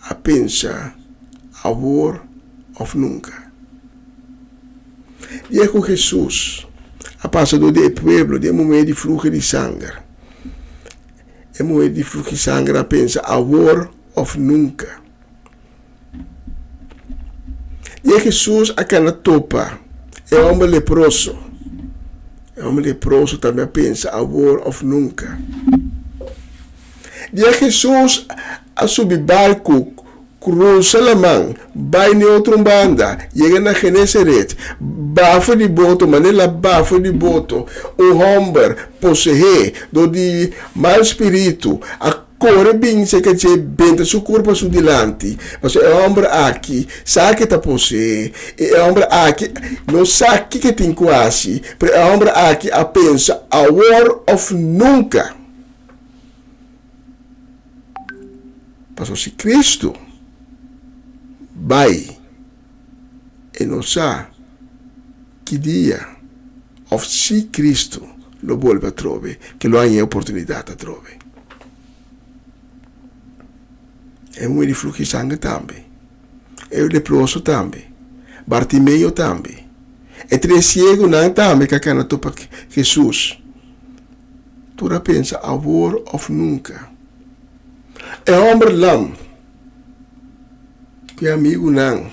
a pensa awor òf nunka. Dia ku Hesus a pasa dor di e pueblo di e muhé di fluho di sanger, e muhé di fluho di sanger a pensa awor òf nunka. Dia Hesus a kana topa e hòmber leproso, e hòmber leproso tambe a pensa awor òf nunka. Dia Hesus a subi barku, krusa laman, bai n'e otro banda, yega na Genesaret, bafo di boto, manera el a bafo di boto, un hòmber poseé dor di mal spiritu a Kore bin serka dje benta su kurpa su dilanti, pasobra e hòmber aki sa ke ta poseé, i e hòmber aki no sa kiko e tin ku hasi, pero e hòmber aki a pensa awor òf nunka. Pasobra si Kristu bai, e no sa ki dia òf si Kristu lo bolbe atrobe, ke lo haña e oportunidat atrobe. E muhé di fluho di sanger tambe, e leproso tambe, Bartimeo tambe, e tres siegunan tambe ku a kana topa Hesus. Tur a pensa awor òf nunka. E hòmber lam ku e amigunan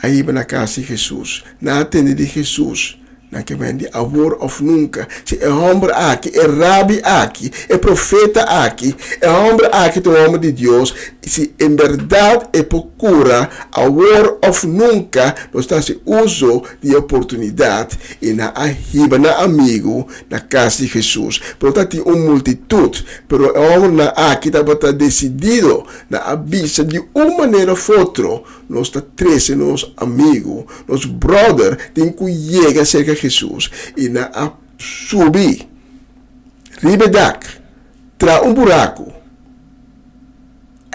a hiba na kas di Hesus. Nan a tende di Hesus. Nan ke men di awor òf nunka. Si e hòmber aki, e rabi aki, e profeta aki, e hòmber aki ta un hòmber di Dios, si en bèrdat e por kura, awor òf nunka nos ta hasi uso di e oportunidat. I nan a hiba nan amigu na kas di Hesus. Pero tatin un multitut. Pero e hòmbernan aki tabata desidido. Nan a bisa di un manera of otro, nos ta trese nos amigu, nos bròder tin ku yega serka Hesus. I nan a subi riba e dak, traha un buraku.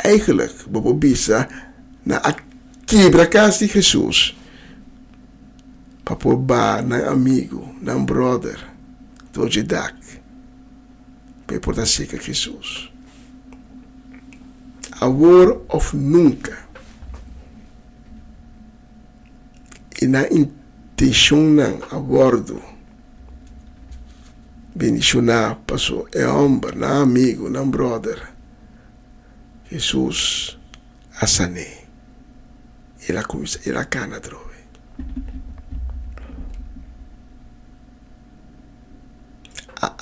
Eigentlik, bo por bisa, nan a kibra kas di Hesus pa por baha nan amigu, nan bròder, dor dje dak. pa e por ta serka Hesus. Awor òf nunka. I nan intenshonnan a wòrdu bendishoná paso e hòmber, nan amigu, nan bròder, Hesus a san'é. El a kuminsá, el a kana atrobe.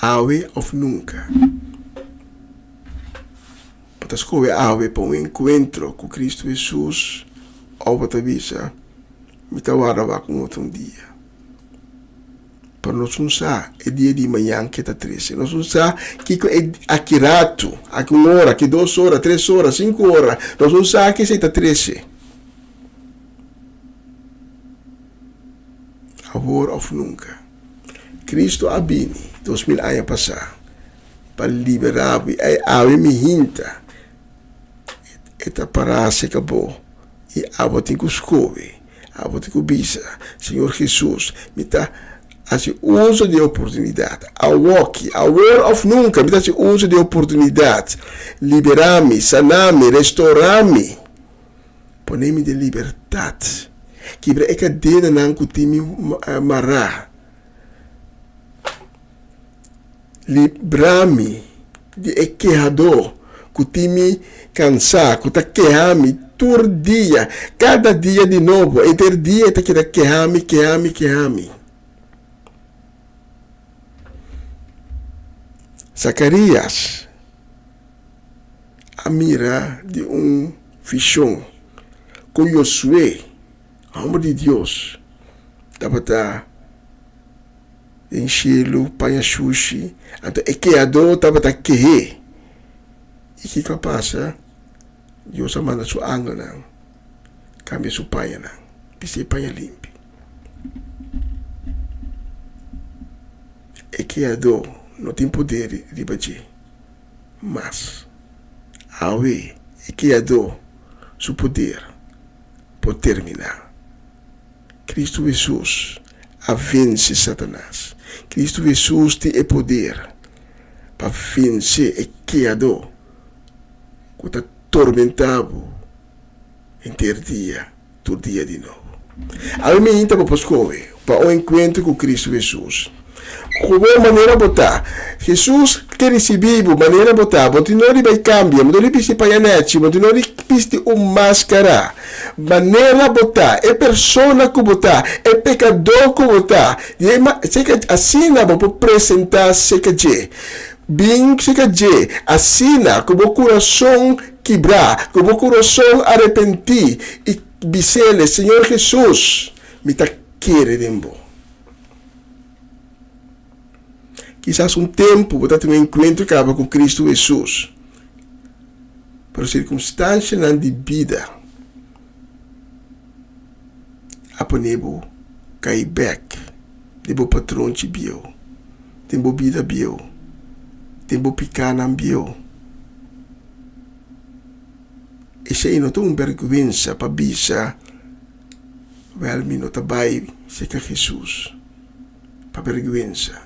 Awe of nunka. Bo ta skohe awe pa un enkuentro ku Kristu Hesus òf bo ta bisa, Mi ta warda wak un otro dia. Pero nos un sa e dia di mañan ke ta trese. Nos un sa kiko e aki ratu, aki un ora, aki dos ora, tres ora, sinku ora. Nos un sa ke esei ta trese. Awor òf nunka. Cristo a bini 2000 aña pasá pa liberá bo i awe mi hinta e ta pará aserka bo i abo tin ku skohe, abo tin ku bisa, Señor Jesus, mi ta hasi uso di e oportunidat awoki, awor òf nunka, mi ta hasi uso di e oportunidat, liberá mi, saná mi, restorá mi. Pone mi den libertat. Kibra e kadenanan ku tin mi mará. Libra mi di e kehadó ku tin mi kansá, ku ta keha mi tur dia, kada dia di nobo, henter dia e ta keda keha mi, keha mi, keha mi. Zakarías a mira di un vishon ku Josué, hòmber di Dios, tabata den shelu paña shushi, anto e kehadó tabata keh'é. I kiko a pasa? Dios a manda su angelnan kambia su pañanan, bisti e paña limpi. E Kreadó no tin poder riba dje mas. Awe e Kreadó su poder por terminá. Kristu Hesus a vense Satanas. Kristu Hesus tin e poder pa vense e Kreadó ku ta tormentá bo henter dia, tur dia di nobo. Awe mi hinta bo pa skohe pa un enkuentro ku Kristu Hesus. Ku bo manera bo ta, Hesus ke risibí bo manera bo ta. Bo tin no di bai kambia, bo no di bisti paña nèchi, bo tin no di bisti un máskara. Manera bo ta, e persona ku bo ta, e pekadó ku bo ta, di e asina bo por presentá serka dje. Bin serka dje asina ku bo kurason kibrá, ku bo kurason arepentí i bis'El, Señor Hesus, mi ta kere den bo. Kisas un tempu bo ta tin un enkuentro kaba ku Kristu Hesus, pero sirkunstanshanan di bida a pone bo kai bèk den bo patronchi bieu, den bo bida bieu, den bo pikánan bieu. Esei no ta un bèrgwensa pa bisa, Wèl, mi no ta bai serka Hesus pa bèrgwensa.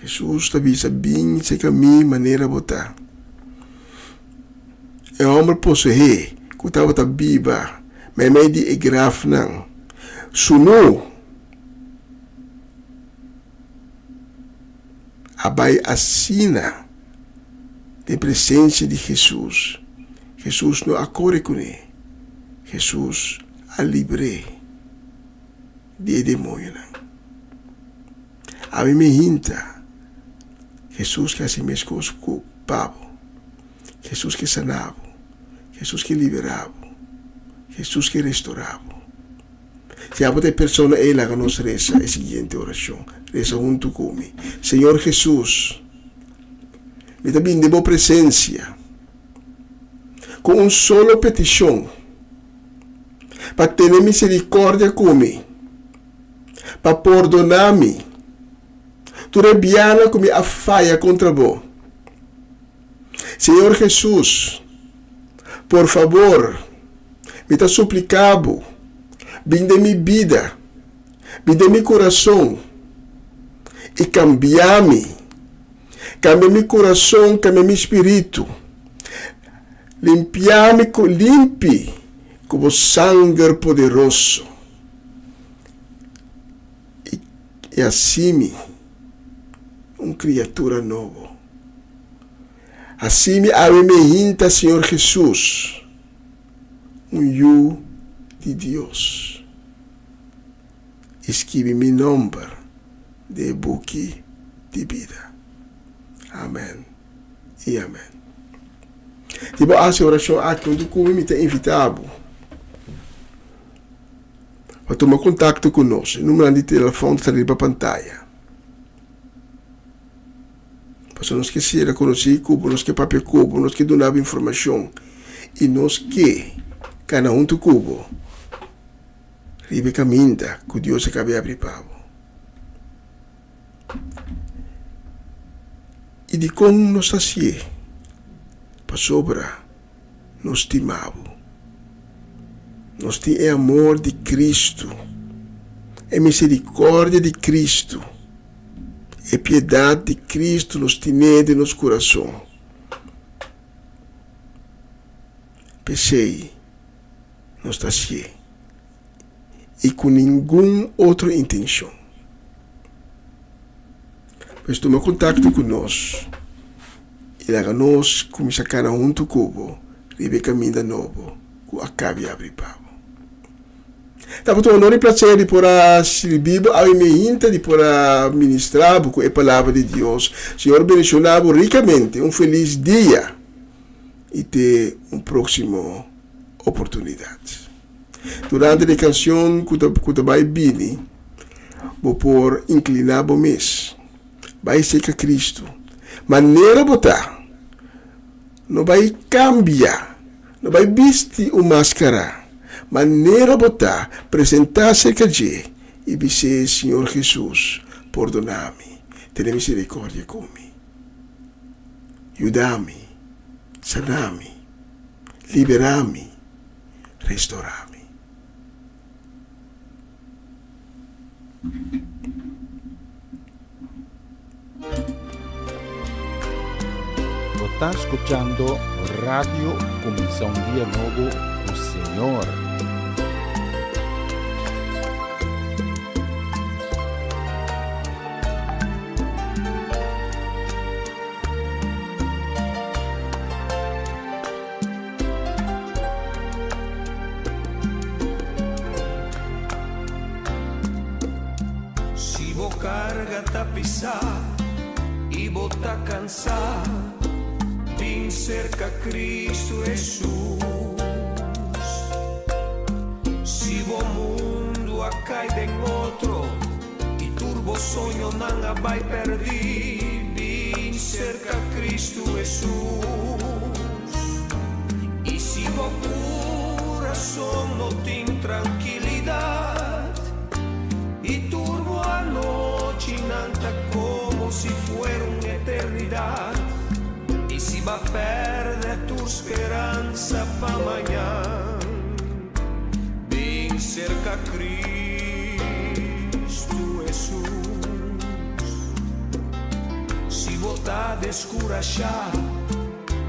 Hesus ta bisa, Bin serka mi manera bo ta. E hòmber poseé ku tabata biba meimei di e grafnan sunú a bai asina den presensia di Hesus. Hesus no a kore kuné, Hesus a libr'é di e demoñonan. Ami mi hinta, Hesus ke hasi meskos ku pa bo. Hesus ke sana bo. Hesus ke libera bo. Hesus ke restora bo. Si abo ta e persona ei, laga nos resa e siguiente orashon. Resa huntu ku mi. Señor Hesus, mi ta bini den bo presensia ku un solo petishon, pa tene miserikòrdia ku mi, pa pordoná mi tur e bianan ku mi a faya kontra bo. Señor Hesus, por fabor, mi ta supliká bo, bin den mi bida, bin den mi kurason i kambia mi. Kambia mi kurason, kambia mi spiritu. Limpia mi ku limpi ku bo sanger poderoso i hasi mi un kriatura nobo. Hasi mi awe mehinta, Señor Hesus, un yu di Dios. I skibi mi nomber den e buki di bida. Amen i amen. Si bo hasi e orashon aki huntu ku mi, mi ta invitá bo pa tuma kontakto ku nos. E numeronan di telefòn ta riba pantaya. Pasobra nos ke sera konosí ku bo, nos ke papia ku bo, nos ke duna bo informashon i nos ke kana huntu ku bo riba e kaminda ku Dios a kaba di abri pa bo. I dikon nos ta hasié? Pasobra nos stima bo. Nos tin e amor di Kristu, e miserikòrdia di Kristu. E piedat di Cristo nos tine den nos kurason. P'esei nos ta hasié i ku ningun otro intenshon. Pues tuma kontakto ku nos i laga nos kuminsá kana huntu ku bo riba e kaminda nobo ku a kabi abri pa bo. Tabata un honor i placer di por a sirbi bo awe meinta di por a ministra bo cu e palabra di Dios. Señor bendiciona bo ricamente. Un feliz dia i te un proximo oportunidad. Durante di cancion cu ta cu ta bay bini bo por inclina bo mes bay cerca Cristo manera bo ta. No bai kambia, no bai bisti un maskara. Manera bo ta, presentá serka dje i bis'é, Señor Hesus, pordoná mi, tene miserikòrdia ku mi. Yuda mi, sana mi, liberá mi, restorá mi. Bo ta scuchando Radio Cuminsa un Dia Nobo cu Señor. Si bo karga ta pisá i bo ta kansá, bin serka Kristu Hesus. Si bo mundu a kai den otro i tur bo soñonan a bai pèrdí, bin serka Kristu Hesus. I si bo kurason no tin trankilidat i tur bo anochinan ta komo si fuera un eternidat, i si b'a pèrdè tur speransa pa mañan, bin serka Kristu Hesus. Si bo ta deskurashá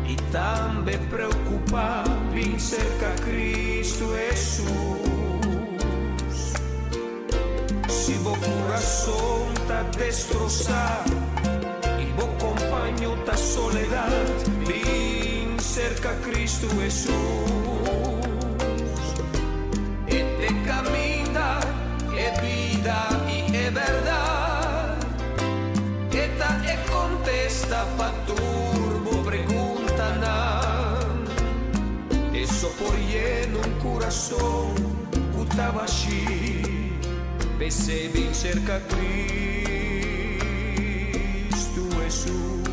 i tambe preokupá, bin serka Kristu Hesus. Si bo kurason ta destrosá i bo kompaño ta soledat, bin serka Kristu Hesus. E t'e kaminda, e bida i e bèrdat. E ta e kontesta pa tur bo preguntanan. E so por yena un kurason ku ta bashí. P'esei bin serka Kristu Hesus.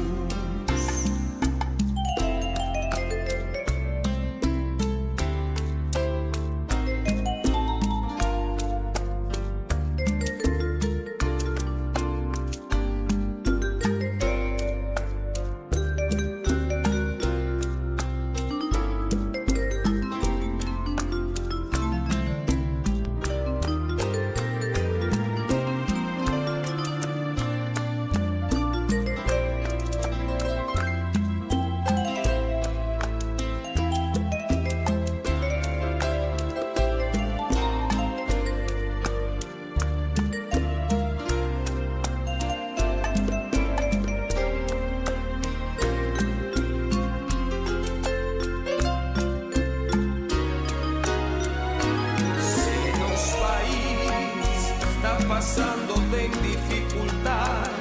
Si nos pais ta pasando den dificultad,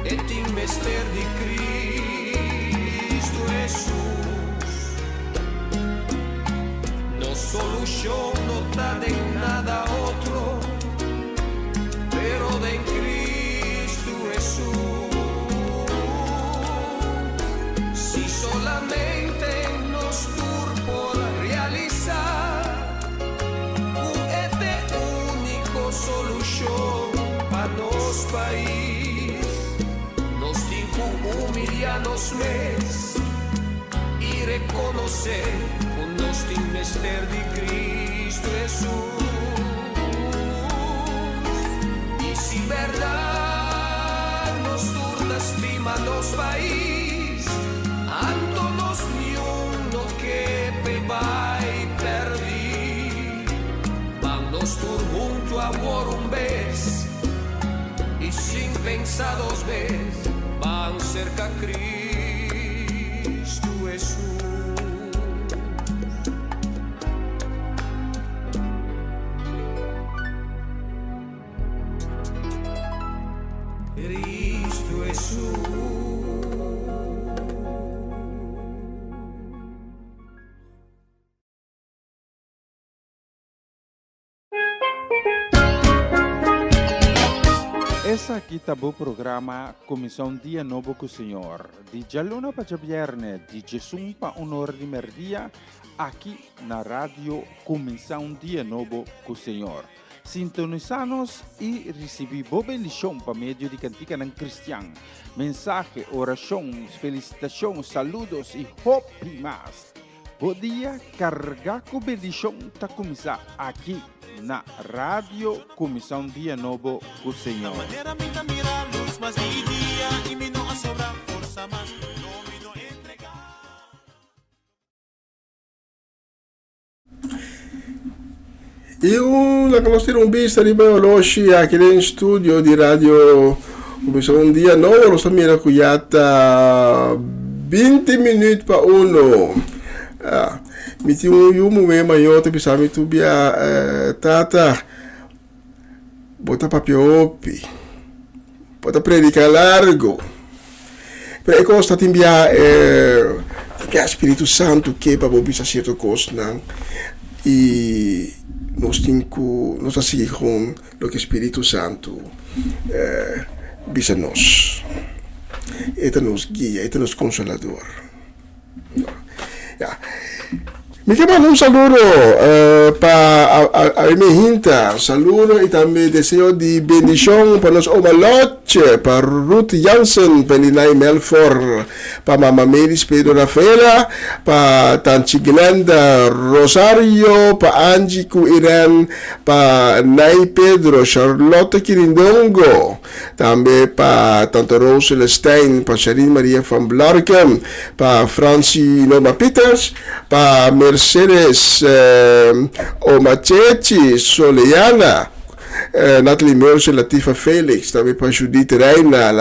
e tin mester di Cristo Hesus. Nos solucion no ta den nada otro, pero den Cristo Hesus. Si solamente nos tur por realisa cu e t'e unico solucion pa nos pais, nos tin cu humilia nos mes i rekonosé ku nos tin mester di Kristu Hesus. I si bèrdat nos tur ta stima nos pais, anto nos niun no ke p'e bai pèrdí. Ban nos tur huntu awor un bes i sin pensa dos bes, ban serka Kristu. Cristo Hesus. Cristo Hesus. Esaki ta bo programa Kuminsá un Dia Nobo ku Señor, di djaluna pa djabièrnè, di djesun pa un or di mèrdia, aki na Radio Kuminsá un Dia Nobo ku Señor. Sintonisá nos i risibí bo bendishon pa medio di kantikanan kristian, mensahe, orashon, felisitashon, saludos i hopi mas. Bo dia kargá ku bendishon ta kuminsá aki na Radio Kuminsá un Dia Nobo ku Señor. I un laga nos tira un bista riba e oloshi aki den studio di Radio Kuminsá un Dia Nobo. Nos ta mira ku ya ta binti minüt pa uno. Ah, mi tin un yu muhé mayó ta bisa mi tur bia, Tata, bo ta papia hopi, bo ta prediká largu. Pero e kos ta tin bia tin bia Spiritu Santu ke pa bo bisa sierto kosnan i nos tin ku nos ta sigui kon loke Spiritu Santu bisa nos. E ta nos guia, e ta nos konsolador. Ya. Mi ke manda un saludo pa a mi hinta. Saludo y tambe deseo di bendicion pa nos oma Lotje, pa Ruth Jansen, pa Elinay Melfor, pa mama Melis Pedro Rafaela, pa tanchi Glenda Rosario, pa Angie ku Irene, pa Nay Pedro, Charlotte Kirindongo. Tambe pa Tante Rose Celestijn, pa Sherine Maria van Blarken, pa Francie Norma Pieters, pa Mercedes Oma Chechi Soleana, Natalie Mercer, Latifa Felix, tambe pa Judith Reina,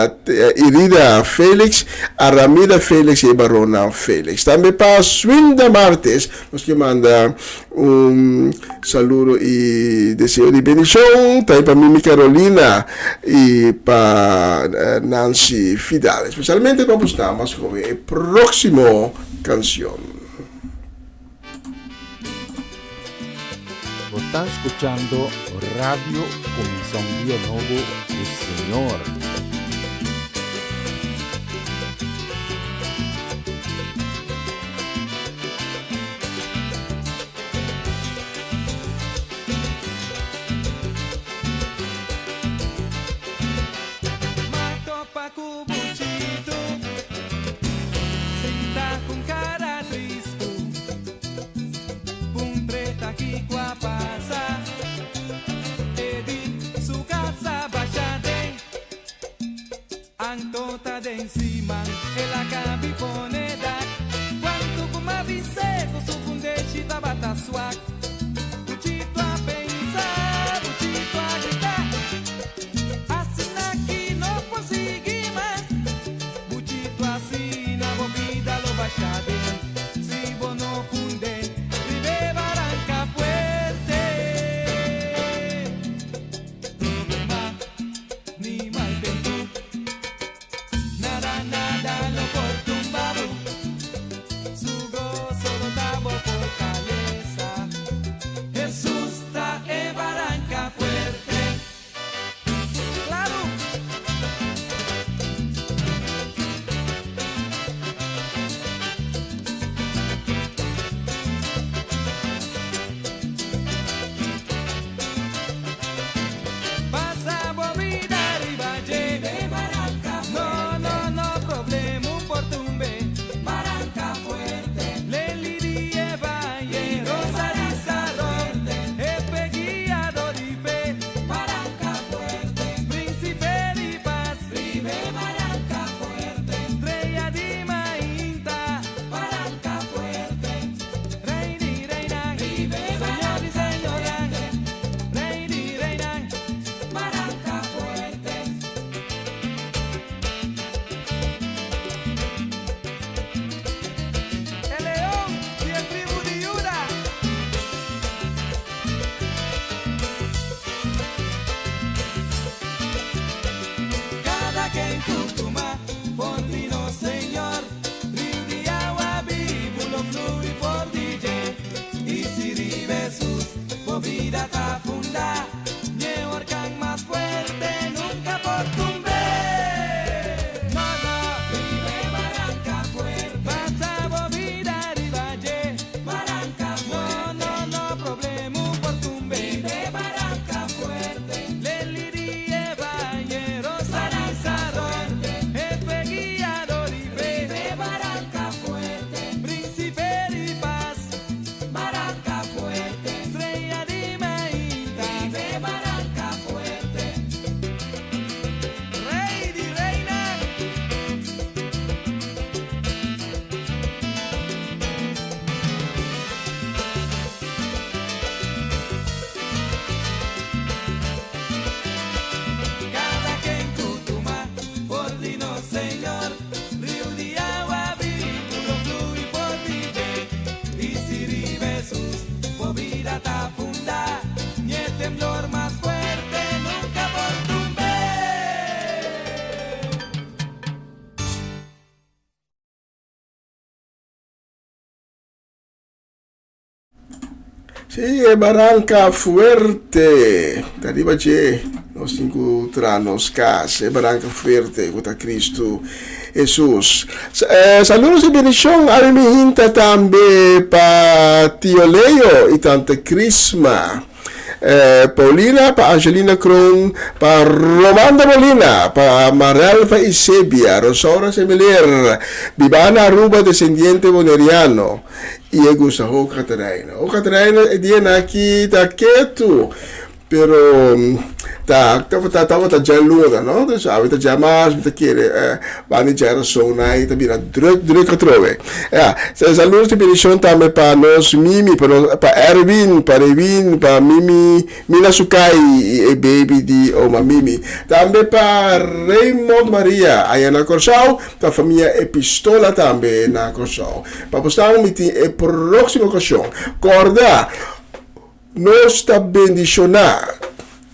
Irida Felix, Aramida Felix y e Barona Felix. Tambe pa Swinda Martes, nos ke manda Un saludo y deseo di bendicion tambe pa Mimi Carolina y pa Nancy Fidal, especialmente pa bosnan mas joven e proximo cancion. Bo ta scuchando Radio Cuminsa un Dia Nobo cu Señor. Ni mal tempu, nada, nada lo por. Sí, e baranka fuerte ta riba dje. Nos tin ku traha nos kas. E baranka fuerte ku ta Kristu Hesus. Saludos i bendishon a mi hinta tambe pa Tio Leo i Tante Crisma. Paulina, pa Angelina Kroon, pa Romanda Molina, pa Marelva Isebia, Rosaura Semeler, bibá na Aruba, desendiente boneriano. I e gusta ho Caterina. Ho Caterina e dianan aki ta ketu, pero ta tabata tabata djaluna, no? Dus awe ta djamas, mi ta kere banda di djarason nan ta bira druk druk atrobe. Ya, saludos di bendicion tambe pa nos Mimi, pa nos pa Erwin, pa Rewin, pa Mimi Mina Sukai i e baby di oma Mimi. Tambe pa Raymond Maria aya na Kòrsou, pa famia Epistola tambe na Kòrsou. Pa bosnan mi tin e próksimo okashon. Kòrda, nos ta bendishoná.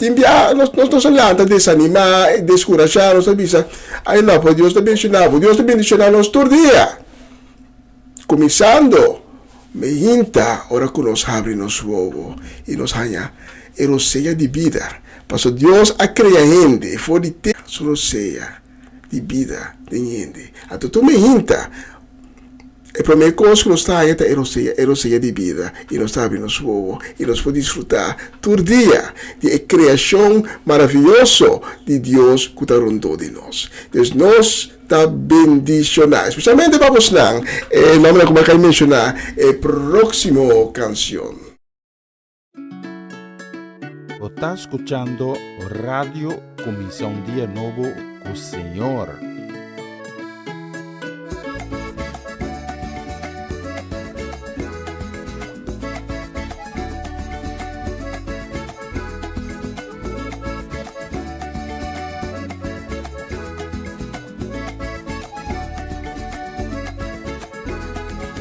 Tin bia nos nos nos a lanta desanimá, deskurashá, nos ta bisa, Ay no, pero Dios ta bendishoná bo. Dios ta bendishoná nos tur dia. Kuminsando meinta ora ku nos habri nos wowo i nos haña e rosea di bida. Pasobra Dios a krea hende for di tera su rosea di bida den hende. Anto tur meinta e promé kos ku nos ta haña ta e rosea, e rosea di bida, i nos ta habri nos wowo i nos por disfrutá tur dia di e kreashon maravioso di Dios ku ta rondó di nos. Dus nos ta bendiciona, especialmente pa bosnan, e nombernan cu bo a cay menciona e proximo cancion. Bo ta scuchando Radio Cuminsa un Dia Nobo cu Señor.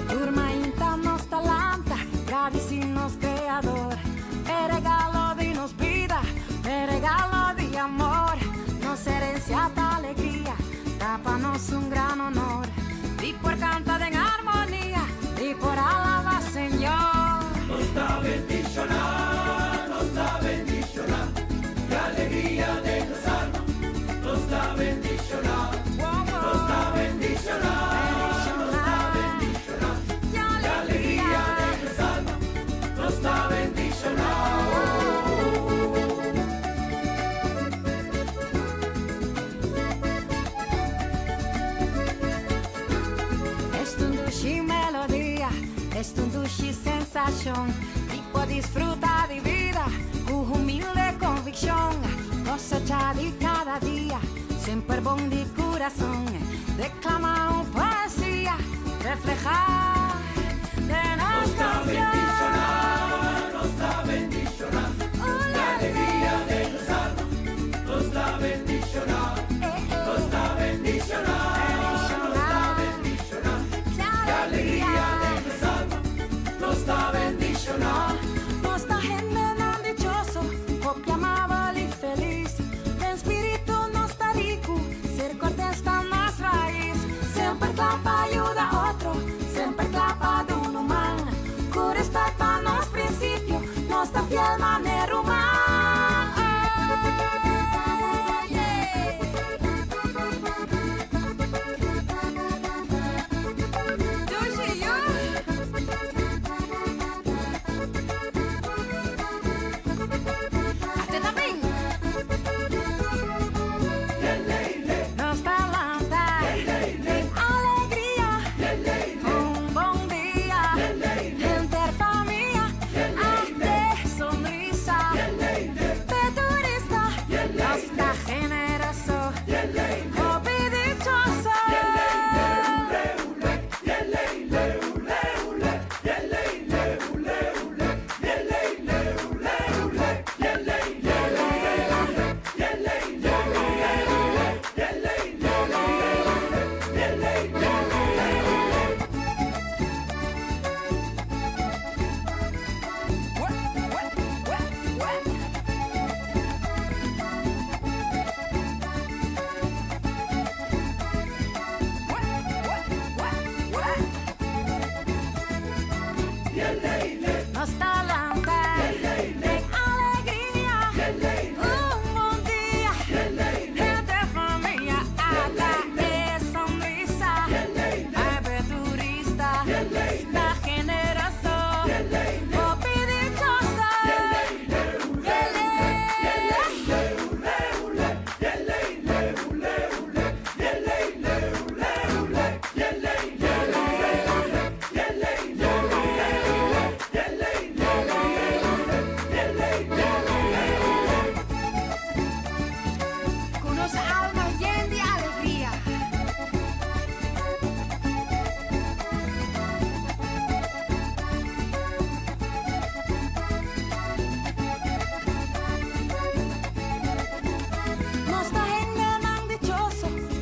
Tur mainta nos ta lanta, gradisí nos Kreador p'e regalo di nos bida, p'e regalo di amor. Nos herensia ta alegria, ta pa nos un gran honor di por kanta den armonia, di por alabá Señor. Nos ta bendishoná, nos ta bendishoná, e alegria den nos alma. Nos ta bendishoná, nos ta bendishoná, nos ta bendishoná, e alegria den nos alma. Nos ta bendishoná. Esta un dushi melodia, esta un dushi sensashon di por disfruta di bida ku humilde konvikshon. Kosecha di kada dia, semper bon di kurason. Deklama un poesia, reflehá den nos Nos ta kanshon. bendishoná, nos ta bendishoná, e alegria den nos alma. Nos ta bendishoná, nos ta bendishoná, nos ta bendishoná, e alegria den nos alma. Nos ta bendishoná. Nos ta hendenan dichoso, hopi amabel i felis. Den spiritu nos ta riku, ser kortes ta nos rais. Semper kla pa yuda otro, semper kla pa duna un man. Ku respet pa nos prinsipio, nos ta fiel manera ruman.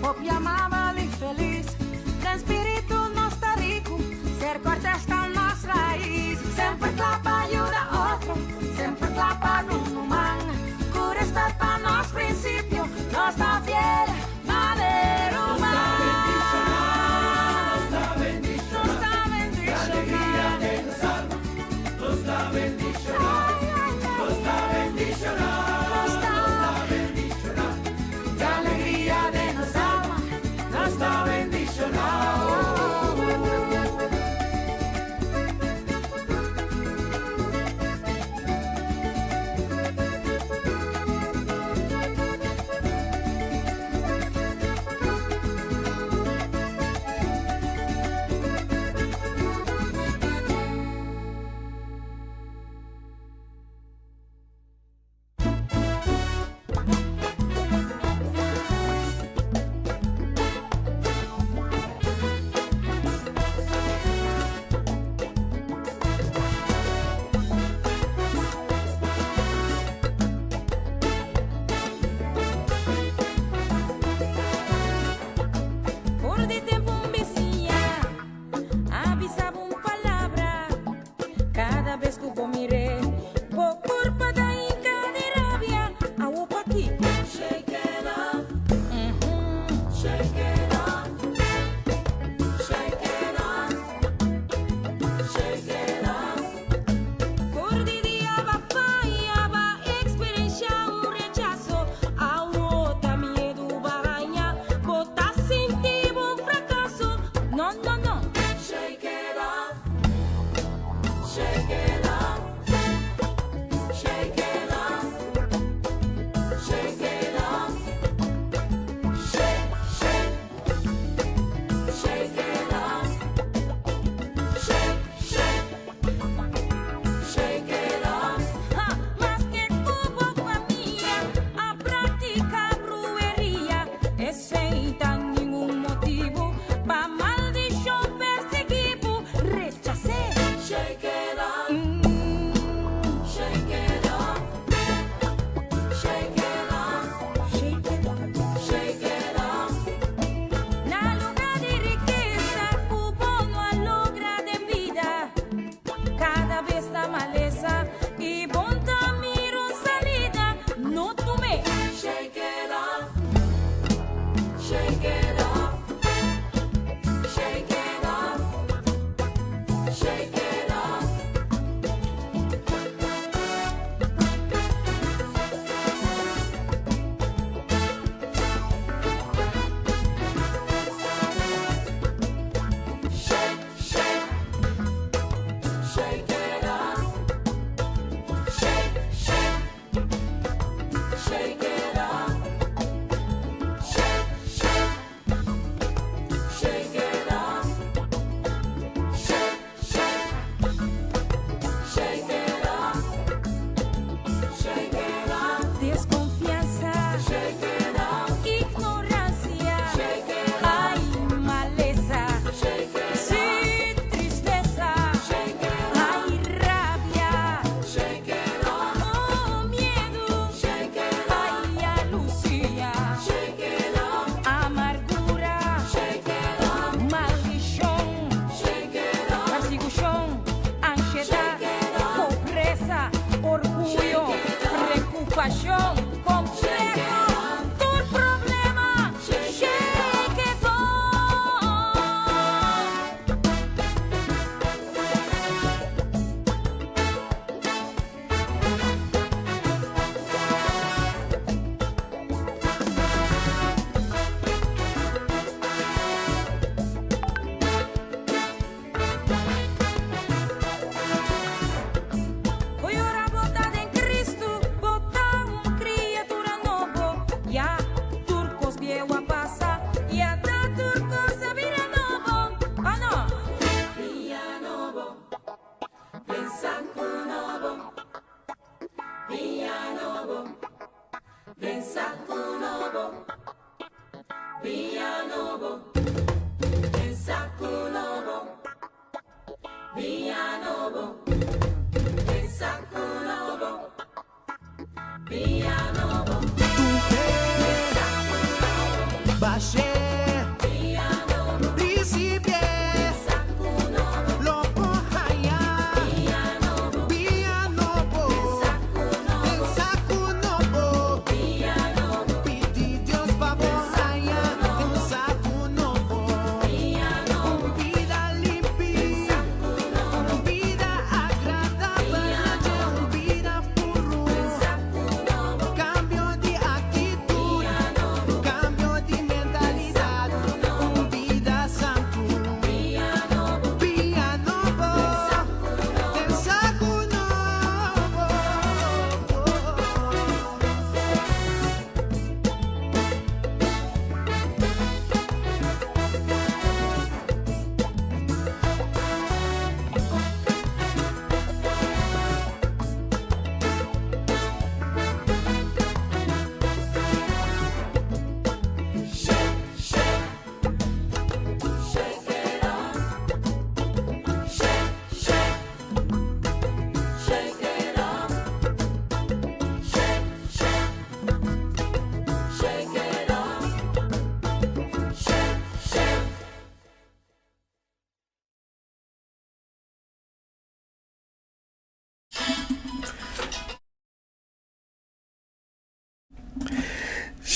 Hopi amabel i felis. Den spiritu nos ta riku, Ser Cortes ta nos rais. Semper kla pa yuda otro, semper kla pa duna un man. Ku respet pa nos prinsipio, nos ta fiel manera ruman. Nos ta bendishoná, nos ta bendishoná. Nos ta bendishoná, nos ta bendishoná. Nos ta bendishoná. Ku alegria den nos alma, nos ta bendishoná. For di tempu un bisiña a bisa bo un palabra, kada bes ku bo mir'é, bo kurpa ta hinka di rabia. Awo pakiko? Shake it off, shake it off, shake it off, shake it off. For di dia b'a faya, b'a eksperenshá un rechaso, awo ta miedu b'a haña, bo ta sinti bo un frakaso. No, no, no. Shake it off, shake it off, shake it off, shake it off, shake, shake, shake it off, shake, shake, shake it off. Ha, maske ku bo famia a praktiká brueria, esei ta ningun motibu pa maldishon persiguí bo. Rechas'é. Shake it off, shake it off, shake it off, shake it off, shake it off. Na lugá di rikesa, ku bo no a logra den bida. Kada bes ta malesa i bo n' ta mira un salida. No tum'é. Shake it off, shake it off, shake it off, shake it off. Shake, shake, shake it off. Shake, shake, shake it off. Shake, shake, shake it off. Shake, shake, shake it off. Shake it off. Deskonfiansa. Shake it off. Ignoransia. Shake it off. Ai, malesa. Shake it off. Sí, tristesa. Shake it off. Ai, rabia. Shake it off. Oh, miedu. Shake it off. Ai, yalusia. Shake it off. Amargura. Shake it off. Maldishon. Shake it off. Persekushon. Ansiedat. Pobresa. Orguyo. Preokupashon. Kompleho. Tur problema. Shake it off. Foi ora bo ta den Kristu, bo ta un kriatura nobo. Ya tur kos bieu a pasa, ya ta tur kos a bira nobo. Oh no? Dia nobo, pensa ku nobo. Dia nobo, pensa ku nobo. Dia nobo, pensa ku nobo. Dia nobo, pensa ku nobo. Dia nobo, pensa ku nobo. Bashe.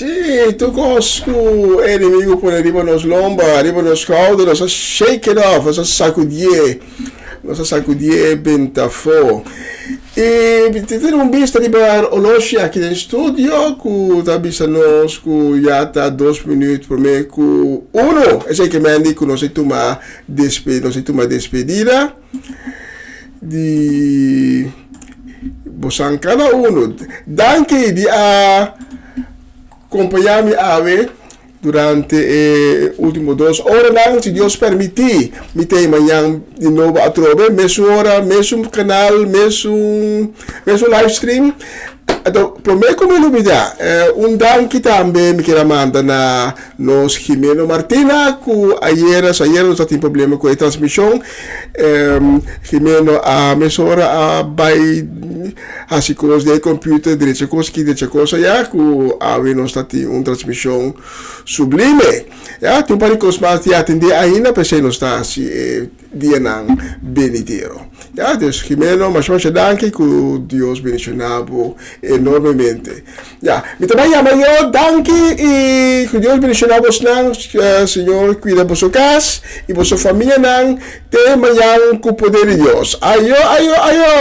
Sí, tur kos ku e enemigu pone riba nos lomba, riba nos skouder, nos a shake it off, nos a sakudié, nos a sakudié benta afó. I mi ta tene un bista riba oloshi aki den studio ku ta bisa nos ku ya ta dos minüt promé ku uno. Esei ke mendi ku nos a tuma despe, nos a tuma despedida di bosan kada uno. Danki di a kompañá mi awe durante e último dos oranan. Si Dios permití, mi ta ei mañan di nobo atrobe, mesun ora, mesun kanal, mesun mesun livestream. Anto, promé ku mi lubidá, un danki tambe mi kier a manda na nos Jimeno Martina ku ayera, ayera nos a tin problema ku e transmishon. Jimeno a mesora a bai hasi kos den e computer, drecha kos aki, drecha kos aya, ku awe nos ta tin un transmishon sublime. Ya, tin un par di kos mas di atendé ainda, p'esei nos ta hasi e dianan benidero. Ya, dus Jimeno, masha masha danki, ku Dios bendishoná bo enormemente. Ya, mi ta bai yama yo, danki i ku Dios bendishoná bosnan, Señor kuida boso kas i boso famianan te mañan ku poder di Dios. Ayo, ayo, ayo!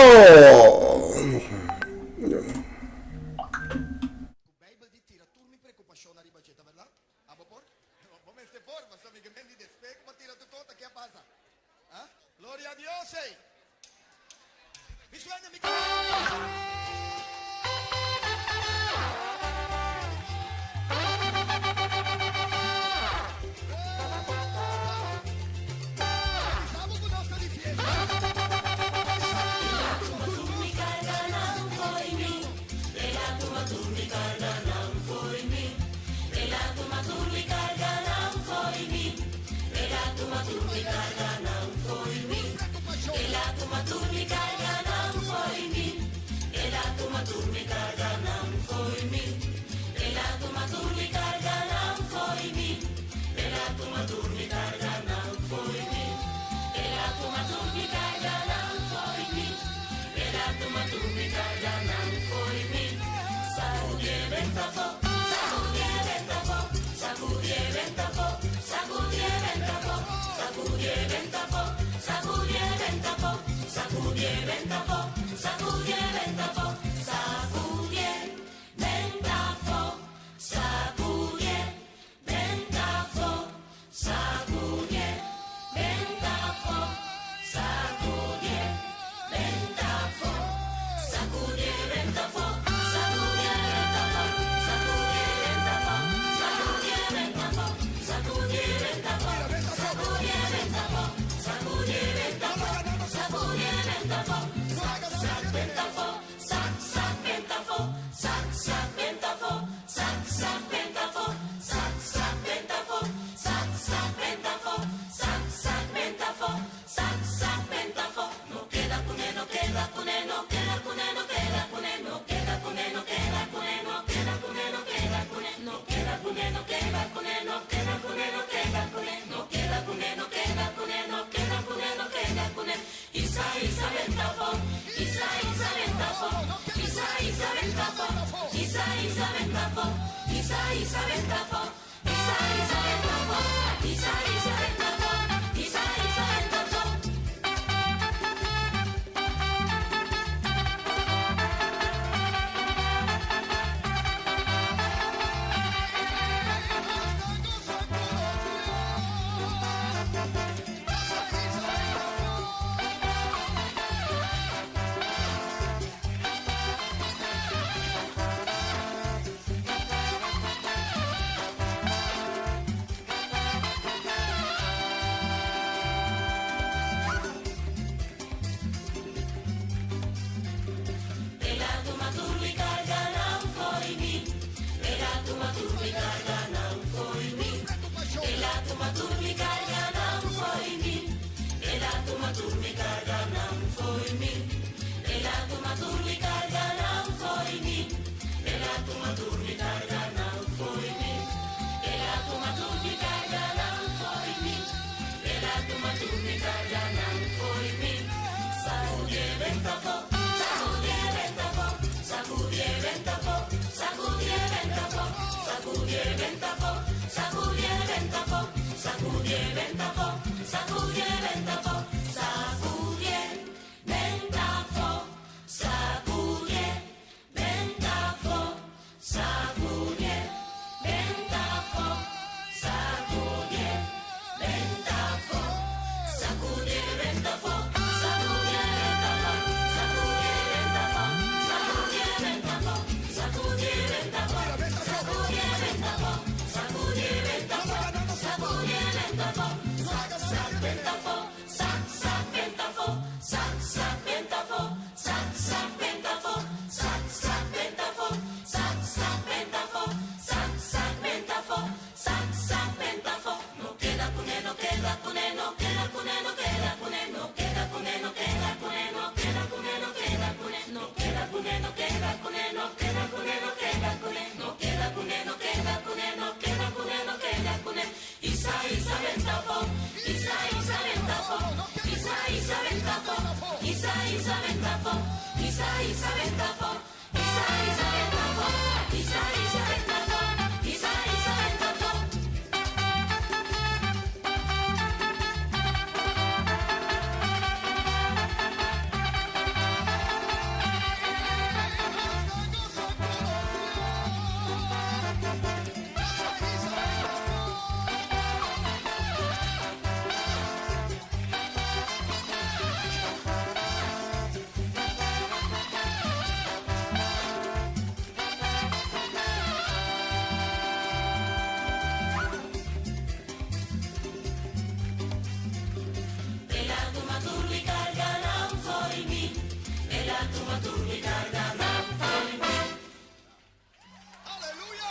Aleluya!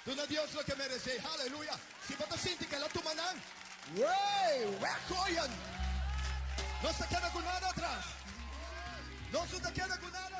Duna Dios loke meresé. Aleluya! Si bo ta sinti ku el a tuma nan, wey, weggooien! Nos ta keda ku nada atras. Nos no ta keda ku nada.